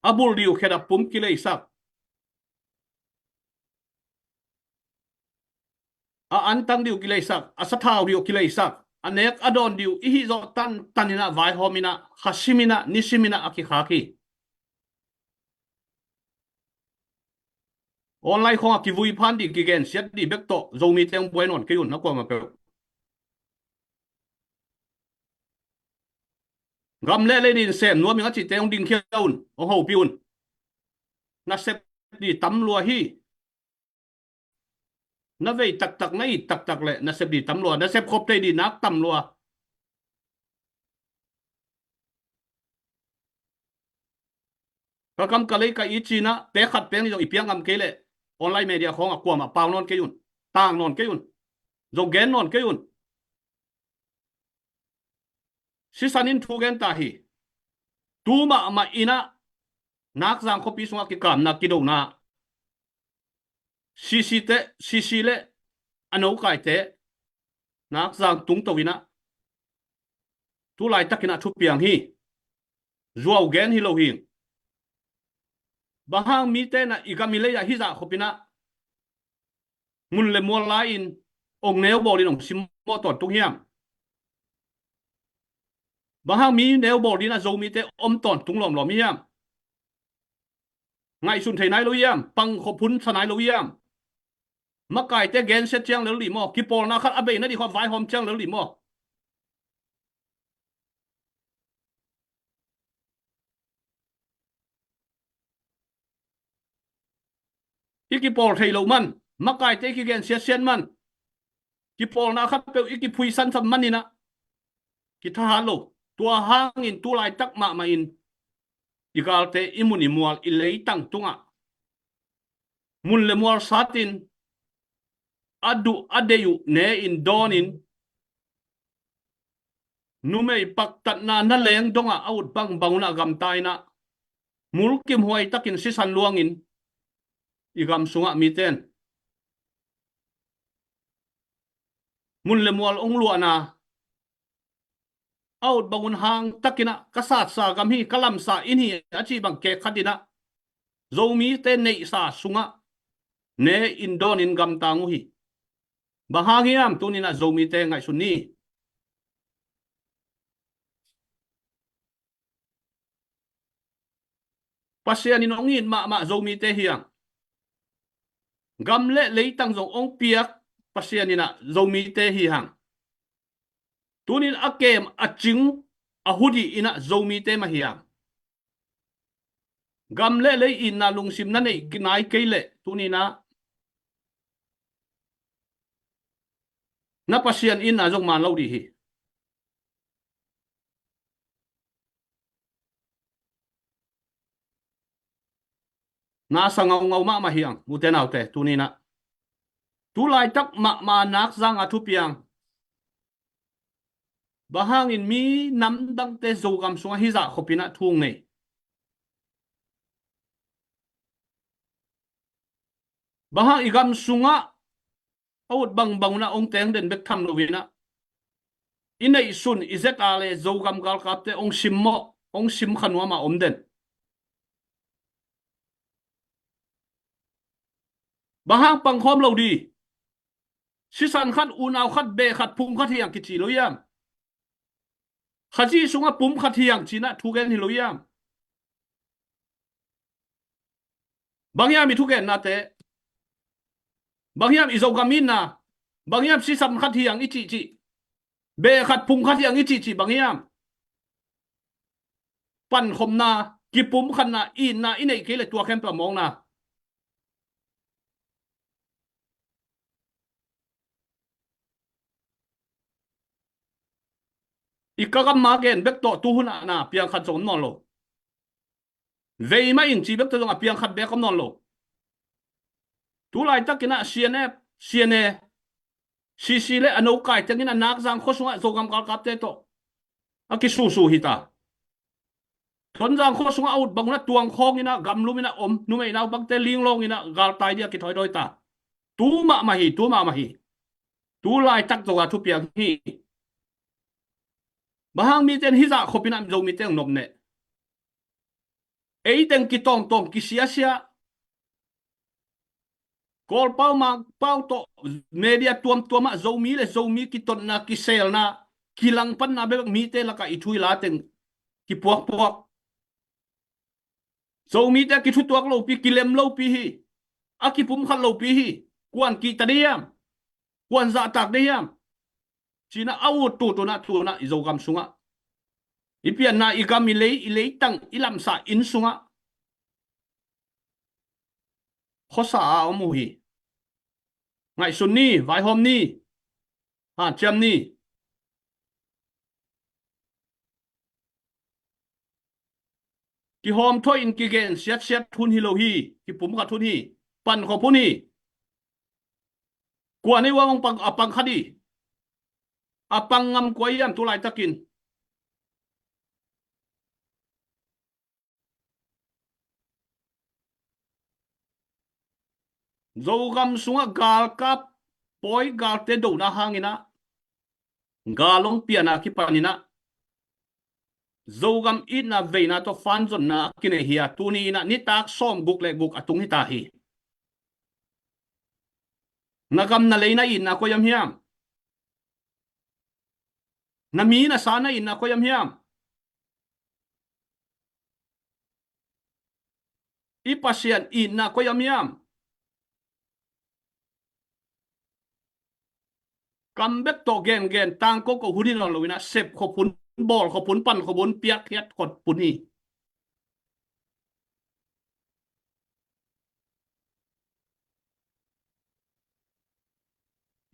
A bul ding uh khedap pum kileisak. A antang ding uh kileisak, a sathau ding uh kileisak, a nek a dawn ding uh i hih zawh tantanin ah vaihawmin ah, khasimin ah, nisimin ah a kikhak hi. Online khawngah kivui phan dih, kigensiat dih bek tawh Zomite hong buai nawn kei un, a kuamah peuh. Gam le lei ding sem nuam ing a cihte hong dingkhia un, hong hopih un. Nasep dih tam lua hi. Na vei taktak, na it taktak le nasep dih tam lua, nasep khop thei dih nak tam lua. Ka kam ka lei ka it cih nah, pek khat pek nih zong i piak ngam kei leh online media khawngah kuamah pau nawn kei un, tang nawn kei un, zong gen nawn kei un. Sisan in thu gen ta hi. Tu mahmah in ah Nakzang khuapi sungah kikamna, kidona, CC te, CC le a nokaite Nakzang tungto in ah tu laitakin ah thupiang hi. Zuau gen hi lo hi. Bang hang mite in ah i gam i lei ah hih zah khop in ah mun le mual la-in ong neu bawl in ong simmawh tawntung hiam? Bang hang mi neu bawl ding ah Zomite om tawntung lawmlawm hiam? Ngaihsun thei nai lo hiam? Pangkhop hun sa nai lo hiam? Makaite gensia ciang lel dih maw? Kipawlna khat a bei nadih khawng vaihawm ciang lel dih maw? I kipawl thei loh man, makaite i kigensiasiat man, kipawlna khat peuh i kiphuisan sam man in ah kithahat lo. Tua hangin tu laitak mahmah in i galte, i mun i mual, i leitang tungah mun le mual satin, a duh a deih uh ne-in dawnin, numei paktatna na leng dongah a ut bangbang un ah gamta in ah mulkimhuai takin sisan luangin i gam sungah mite in mun le mual ong luahna, a ut bang un hang takin ah ka satsa gam hi, ka lamsa inn hi a cih bang kek khat in ah Zomite neihsa sungah ne-in dawnin gamtang uh hi. Bang hang hiam? Tuni in ah Zomite ngaihsun ni. Pasian in hong it mahmah Zomite hi hang. Gam le leitang zong hong piak Pasian in ah Zomite hi hang. Tuni in a kem a cing a hu dih in ah Zomite mah hi hang. Gam le lei itna lungsim na neih nai kei leh tuni in ah na Pasian itna zong man lo dih hi. Na sa ngaungau mahmah hi hang, ute naute, tuni in ah tu laitak mahmah Nakzang a thupiang. Bang hangin mi namdangte Zogam sungah hih zah khop in ah thu hong nei? Bang hang i gam sungah a ut bangbang un ah hong teng den bek tham lo in ah i neihsun i zeta le Zogam galkapte hong simmawh, hong simkha nuam a om den? Bang hang pangkhawm lo dih? Sisan khat, unau khat, beh khat, phung khat hi hang kici lo hiam? Khazih sungah pum khat hi hang ci-in ah thu gen hi lo hiam? Bang hiam i thugennate? Bang hiam i Zogam itna? Bang hiam sisan khat hi hang i cihcih, beh khat phung khat hi hang i cihcih bang hiam? Pankhopna, kipumkhatna, itna i neih kei leh tua khempeuh a mawkna. I ka gam ma gen bek tawh tu hun ah na piang khat zong om nawn lo. Vei mah in ci bek tawh zong a piang khat bek om nawn lo. Tu laitakin ah CNF, CNA, CC le a nokai tengin a Nakzang khua sungah Zogam galkapte tawh a kisusu hi ta. Tonzang khua sungah a ut bang un ah tuangkhawng in ah gamlum in ah om, numei naupangte linglawng in ah galtai dih a kithoithoih ta. Tu mahmah hi, tu mahmah hi. Tu laitak Zoga thupiang hi. Bang hang mite in hih zah khop in ah Zomite hong nopneh? Ei teng kitawngtawng kisiasia, Kawlpau Mangpau tawh media tuamtuam ah Zomi le Zomi kitotna, kiselna, kilangpanna bekbek mite lakah i thu i la teng kipuakpuak. Zomite kithutuak lopi, kilem lopi hi. A kipumkhat lopi hi. Kuan kihta dih hiam? Kuan zahtak dih hiam? Ci-in ah a ut tutunah tunah i Zogam sungah, i pianna i gam, i lei, i leitang, i lamsah inn sungah khuasa a om uh hi. Ngaihsun ni, vaihawm ni, hanciam ni. Kihawmthawh in kigen siatsiat hun hi lo hi. Kipumkhat hun hi. Pankhop hun hi. Kua nei uang hong pang, a pang khat hi. A pang ngam kua hiam tu laitakin? Zogam sungah galkap pawi galte dona hangin ah, gal hong piana kipanin ah, Zogam itna veina tawh fanzonna a kinei hi a, tuni in ah nitak sawmguk le guk a tung hita hi. Na gam na lei na itna koi am hiam? Na mi na sa na itna koi am hiam? I Pasian itna koi am hiam? Kam bek tawh gengen tangko ko hun hi nawn lo in ah, sep khop hun, bawl khop hun, pan khop hun, piakkhiat khop hun hi.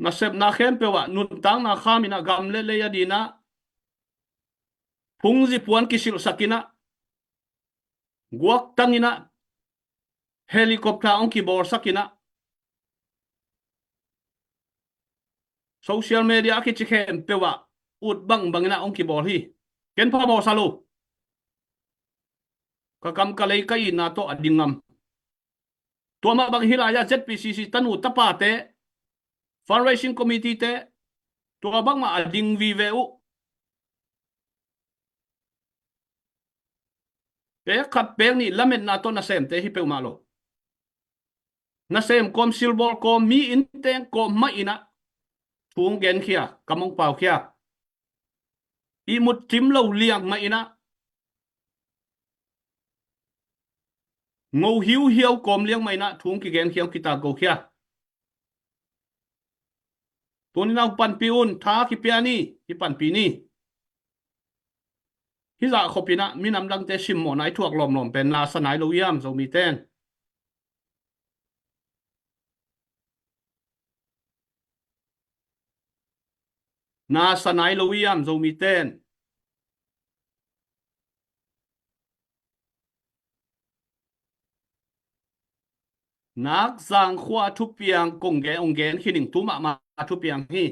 Nasepna khempeuh ah nuntakna kham in ah, gam le lei a dingin ah phungzi puan kisilhsak in ah, guaktang in ah, helicopter hong kibawlsak in ah, social media a kici khempeuh ah ut bangbang in ah hong kibawl hi. Ken phamawh sa lo. Ka kam ka lei ka itna tawh a ding ngam. Tua mah bang hi lai-ah Z P C C tanu tapate, fundraising committee te, tua bangmah a ding vive uh. Pek khat pek nih lametna tawh nasemte hi peuhmah lo. Nasem kawm, silbawl kawm, mi innteng kawm mah in ah thu hong genkhia, kam hong paukhia. Ihmut cim lo liang mah in ah, ngo hiuhiau kawm liang mah in ah thu hong kigenkhia, hong kitakgokhia. Tuni-in ah hong panpih un, tha kipia ni, kipanpih ni. Hih zah khop in ah minam dangte simmawhna i thuak lawmlawm pen na sa nai lo hiam, Zomite? Na sa nai lo hiam, Zomite? Nakzang khua thupiang kong gen, hong gen khin ing, tu mahmah thupiang hi.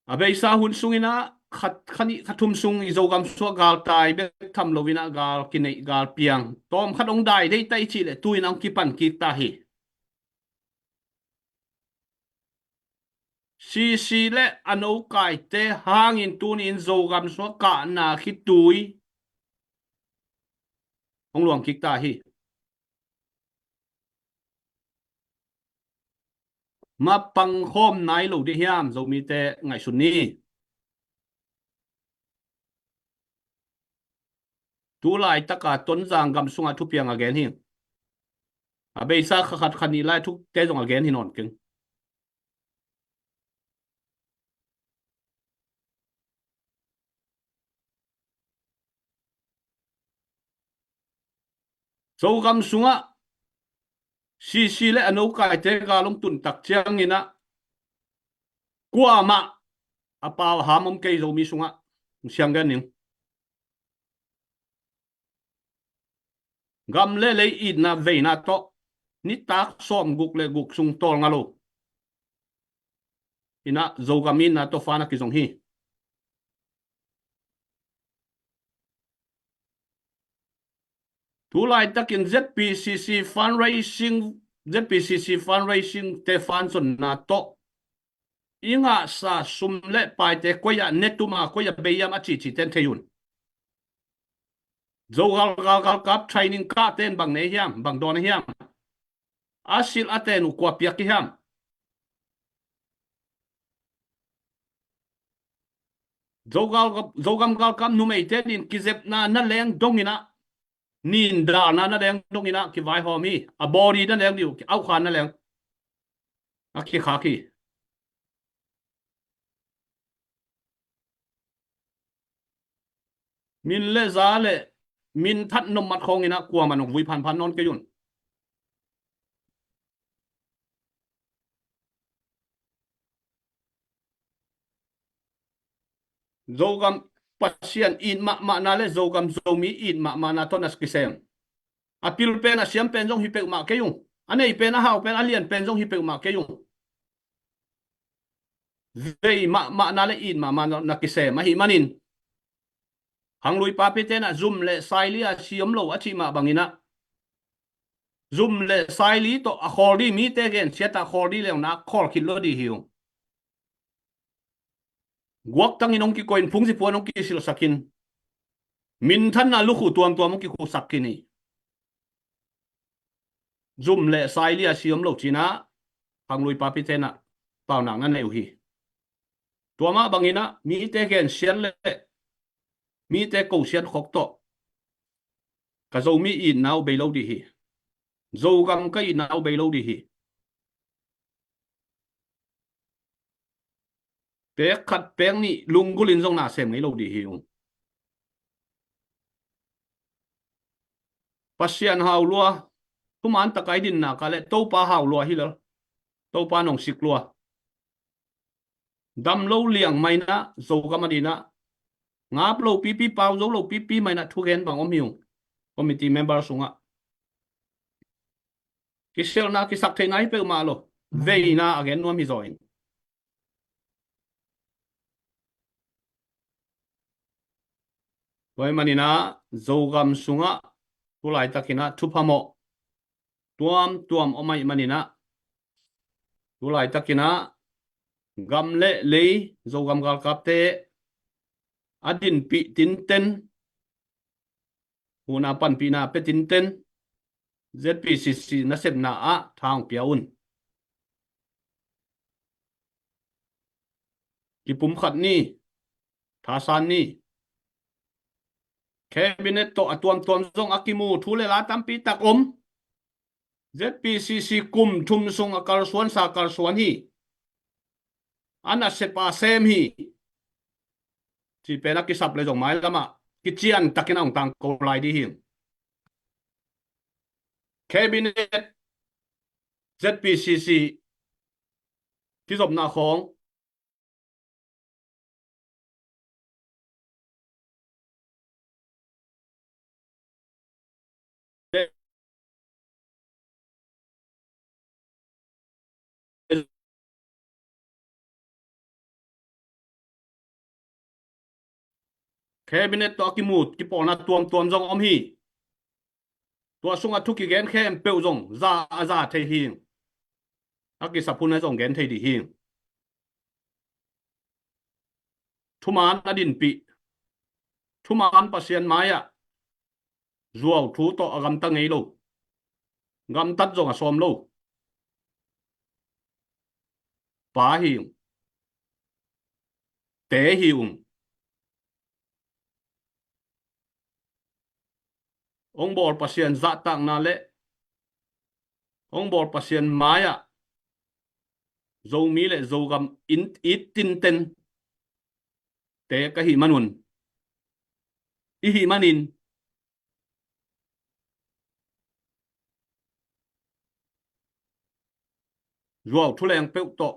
A beisa hun sungin ah khat, kha nih kha thum sung i Zogam sungah galtai bek tham lo in ah gal kineih, gal piang tawmkhat hong dai deihta i cih leh tu-in ah hong kipan kik ta hi. C C le a nokaite hangin tuni-in Zogam sungah kahna khitui hong luang kik ta hi. Mapang khawm nai lo dih hiam, Zomite? Ngaihsun ni. Tu laitaka Tonzang gam sungah thupiang a gen hi. A beisa kha khat kha nih lai thute zong a gen hi nawn keng. Zogam sungah C C le a nokaite gal hong tun tak ciangin ah kuamah a pau a ham om kei, Zomi sungah. Hong siang gen ning. Gam le lei itna veina tawh nitak sawmguk le guk sung tawlnga lo in ah Zogam itna tawh fan a kizong hi. Tu laitakin Z P C C fundraising, Z P C C fundraising te fanzonna tawh i ngahsa sum le paite koi ah ne tum a, koi ah bei hiam a cihcih ten thei un. Zogal gal, galkap training kahte in bang nei hiam, bang dawn hiam? A silh a ten uh kua piak hi hiam? Zogal, Zogam galkap numeite in kizepna na leng dongin ah Nindalna na leng dongin ah kivaihawm hi. A body na leng dih uh, ki-auhkhan na leng a kikhak hi. Min le za le min that nommat khawngin ah kuamah nong vui phanphan nawn kei un. Zogam Pasian it mahmahna le Zogam Zomi it mahmahna tawh na kisem. A pil pen a siam pen zong hi peuhmah kei ung. A nei pen a hau pen a lian pen zong hi peuhmah kei ung. Vei mahmahna le it mahmahna na kisem ahih manin, Hanglui papi tenah zum le saili a siam lo a cih mah banginah zum le saili tawh a khawl dih mite gensiatah khawl dih leuna khawl khit lo dih hi ung. Guaktangin hong kikoin phungzi puan hong kisilhsakin minthanna lukhu tuamtuam hong kikhuksak khin hi. Zum le saili a siam lo cinah Hanglui papi tenah paunak na nei uh hi. Tua mah banginah mite gensiat le mite kosiat khok tawh ka Zomi itna uh bei lo dih hi. Zogam ka itna uh bei lo dih hi. Pek khat pek nih lunggulhin zong na sem ngei lo dih hi ung. Pasian hau lua, thuman taka i dinna ka le Topa hau lua hi lel. Topa nong sik lua. Dam lo liang mainah Zogam a dinah ngap lo pipi, pau zo lo pipi mainah thugen bang om hi ung. Committee member sungah kiselna kisak theihna hi peuhmah lo. Veina a gen nuam hi zaw in. Tua ahih maninah Zogam sungah tulaitakinah thupha mawh tuamtuam om ahih maninah tulaitakinah gam le lei Zogam galkapte a dinpih tinten, huhna panpihna pia tinten, Z P C C nasepna ah tha hong pia un. Kipumkhat ni, thasan ni. Cabinet tawh a tuamtuam zong a kimu thu le la tampi tak om. Z P C C kum thum sung a kalsuansa kalsuan hi. A nasepa sem hi. Cih pen a kisap le zong mailamah kician takin a hong tangko lai dih hi. Cabinet, Z P C C kizopna khawng Cabinet tawh a kimut kipawlna tuamtuam zong om hi. Tua sungah thu kigen khempeuh zong za a za thei hi. A kisap hun a zong gen thei dih hi. Thuman a dinpih, thuman Pasian mai-ah zuau thu tawh a gamta ngei lo, gamtat zong a sawm lo pa hi ung. Te hi ung. Hong bawl Pasian zahtakna le hong bawl Pasian mai-ah Zomi le Zogam in it tinten te ka hih manun, i hih manin zuau thuleng peuh tawh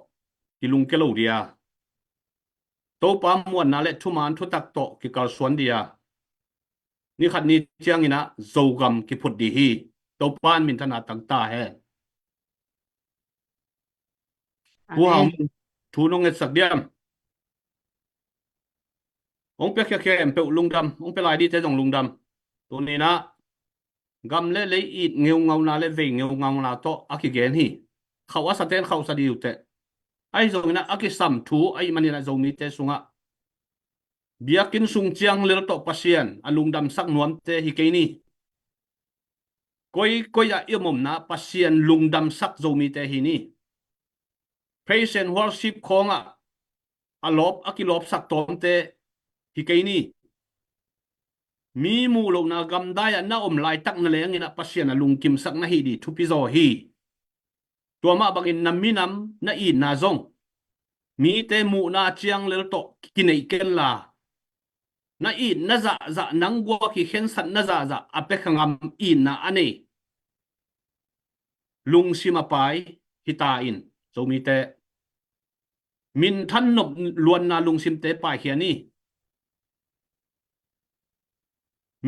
kilungkia lo dia, Topa muanna le thuman thutak tawh kikalsuan dia, nikhat ni cianginah Zogam kiphut dih hi. Topa in minthanna tangta hen. Pu Hau Mung, thu nong ngetsak diam? Hong pia khiakhia em peuh lungdam, hong pia lai dihte zong lungdam. Tuninah gam le lei it ngeungauna le vei ngeungauna tawh a kigen hi. Khauh a saten khauhsa dih uh teh. Ahi zonginah a kisam thu ahih maninah Zomite sungah biakinn sung ciang lel tawh Pasian a lungdamsak nuamte hi kei ni. Koikoi ah i omomna Pasian lungdamsak Zomite hi ni. Praise and worship khawngah a lawp a kilawpsak tawmte hi kei ni. Mi muh lohna gamdai ah na om laitak na leng in ah Pasian a lungkimsak na hih ding thupi zaw hi. Tua mah bangin na minam na itna zong mite muhna ciang lel tawh kineih kenla, na itna zahzah, nang guak hi khensatna zahzah a pia kha ngam itna a nei lungsim a pai hi ta in, Zomite, minthan nop luanna lungsimte paikhia ni.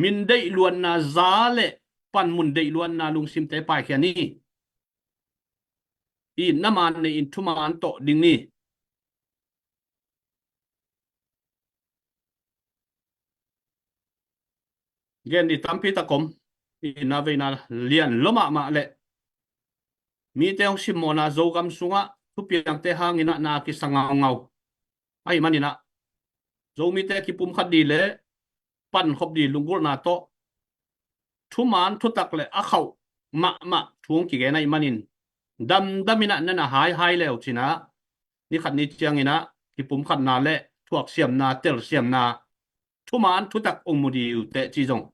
Min deih luanna, za le panmun deih luanna lungsimte paikhia ni. Itna man nei in thuman tawh ding ni. Gen ding tampi tak om. Itna veina lian lua mahmah leh mite hong simmawhna Zogam sungah thupiangte hangin ah na kisa ngaungau ahih manin ah, Zomite kipumkhat ding le pankhop ding lunggulhna tawh thuman thutak le a khauh mahmah thu hong kigen ahih manin, damdam in ah na na haihai le uh cin ah, ni khat ni ciangin ah kipumkhatna le thuaksiamna, telsiamna, thuman thutak hong mu ding uh teh ci zong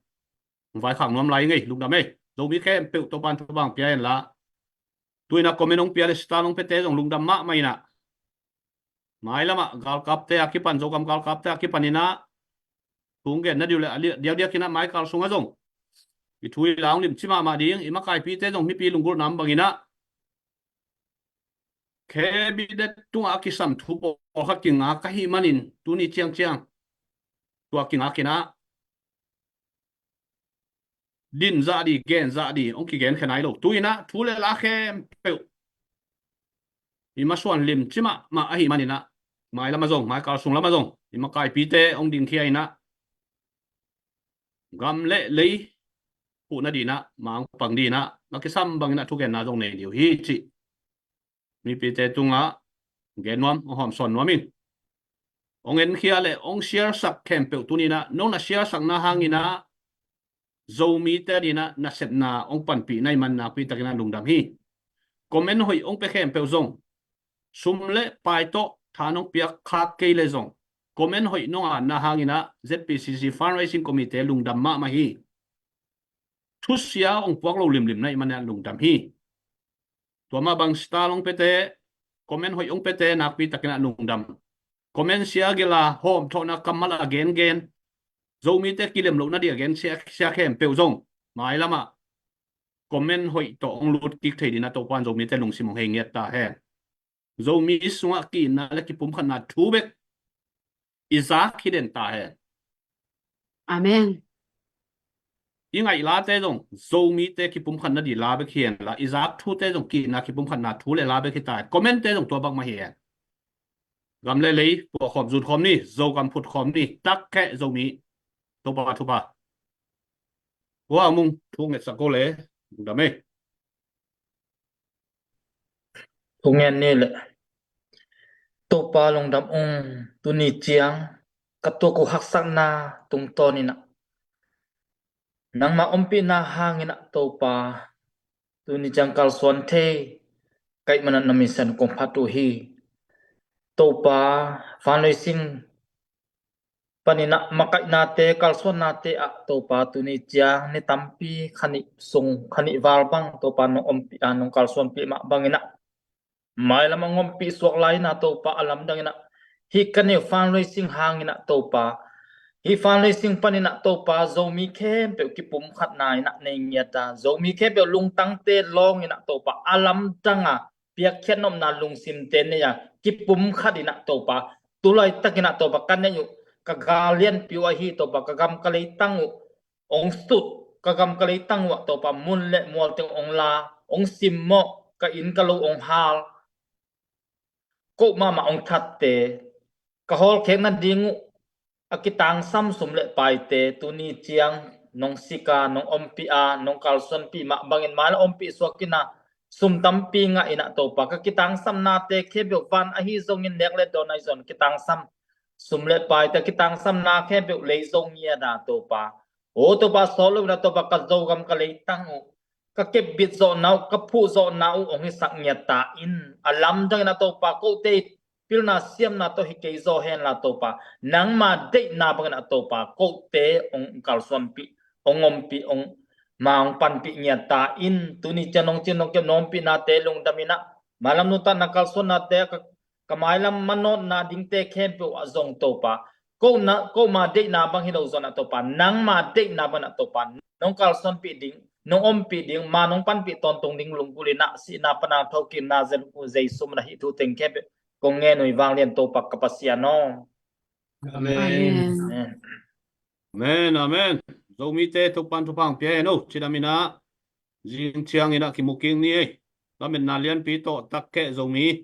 vaikhak nuam lai ing ei. Lungdam ei. Zomi khempeuh Topa'n thupha hong pia hen la, tu in ah comment hong pia le star hong piate zong lungdam mahmah in ah, mailam ah galkapte a kipan, Zogam galkapte a kipan in ah thu hong genna ding uh le a li-, diakdiak in ah mai kal sungah zong i thu i la hong limci mahmah ding, i makaipite zong mipi lunggulhna om bangin ah cabinet tungah a kisam thu pawlkhat kingak ahih manin tuni ciangciang tua kingak in ah din zah ding, gen zah ding hong kigen khia nai lo. Tu in ah thu le la khempeuh i masuan limci mahmah ahih manin ah, mailam ah zong, mai kal sung lam ah zong i makaipite hong dingkhia in ah, gam le lei huhna ding in ah, mang pang ding in ah, na kisam bangin ah thugenna zong nei ding uh hi cih mipite tungah gen nuam, hong hawmsawn nuam ing. Hong enkhia le hong share sak khempeuh tuni in ah, nong na share sakna hangin ah Zomite ding in ah nasepna hong panpih na hih man nakpi takin ah lungdam hi. Comment hoih hong pia khempeuh zong, sum le pai tawh tha nong piak khak kei le zong, comment hoih nong atna hangin ah Z P C C Fundraising Committee lungdam mahmah hi. Thusia hong puak lo limlim na hih man ah lungdam hi. Tua mah bang star hong piate, comment hoih hong piate nakpi takin ah lungdam. Comment sia gila hawmthawhna kammal a gengen, Zomite kilem lohna ding a gen sia, sia khempeuh zong mailam ah comment hoih tawh hong lut kik thei ding in ah Topa'n Zomite lungsim hong hei ngiat ta hen. Zomi sungah ki-itna le kipumkhatna thu bek i zak hi den ta hen. Amen. I ngaih late zong Zomite kipumkhatna ding la bek hi hen la, i zak thute zong ki-itna kipumkhatna thu le la bek hi ta hen. Commentte zong tua bak mah hi hen. Gam le lei puahkhawm zunkhawm ni, Zogam phutkhawm ni, tak kheh Zomi. Topa thupha. Hua mung thu ngetsak ko le, lungdam ei. Thu ngen ni le. Topa lungdam ung, tuni ciang ka tuak uh haksatna tungtawn in ah nangma ompihna hangin ah Topa, tuni ciang kalsuan thei ka hih man ah na min siangtho kong phat uh hi. Topa, fundraising panin ah makaihnate, kalsuannate ah Topa, tuni ciang ni tampi kha nih sung, kha nih val bang Topa nong ompih a, nong kalsuanpih mah bangin ah mailam ah hong ompih suak lai in ah Topa, a lamdang in ah hih ka neu fundraising hangin ah Topa, hih fundraising panin ah Topa, Zomi khempeuh kipumkhatna in ah nei ngiat a, Zomi khempeuh lungtangte lawng in ah Topa, a lamdang a piakkhiat nopna lungsimte nei a, kipumkhat in ah Topa, tu laitakin ah Topa, ka neih uh, ka gal lianpi uh ahi Topa, ka gam ka leitang uh hong sut, ka gam ka leitang uh ah Topa, mun le mual teng hong la, hong simmawh, ka inn ka lo hong hal, ko mahmah hong thatte, ka hawlkhek nading uh a kitangsam sum le paite tuni ciang nong sik a, nong ompih a, nong kalsuanpih mah bangin mailam ompih suak in ah, sum tampi ngah in ah Topa, ka kitangsamnate khempeuh, van ahi zongin, nek le dawn ahi zongin kitangsam sum le paite, kitangsamna khempeuh lei zo ngiat a Topa, o Topa, sawt lo in ah Topa, ka Zogam ka leitang uh, ka kepbit zawhna uh, ka phuh zawhna uh hong hisak ngiat ta in, a lamdang in ah Topa, kote pilna siamna tawh hi kei zaw henla Topa, nangma deihna bangin ah Topa, kote hong kalsuanpih, hong ompih, hong ma hong panpih ngiat ta in, tuni ciang nong cin nong kep nong ompihnate lungdam in ah, mailam nuntakna kalsuannate ka, ka mailam manawtna dingte khempeuh ah zong Topa, ko na, koma deihna bang hi lo zaw in ah Topa, nangma deihna bangin ah Topa, nong kalsuanpih ding, nong ompih ding, ma nong panpih tawntung ding lunggulh in ah, sihna pan a thokimna Jesu min a hih thu teng khempeuh kong ngen uh hi, vanglian Topa ka Pasian aw. Amen. Amen. Amen, amen. Zomite Topa'n thupha hong pia hen aw. Cidam in ah, zing ciangin ah kimu kik ni ei. Lametna lianpi tawh tak keh Zomi.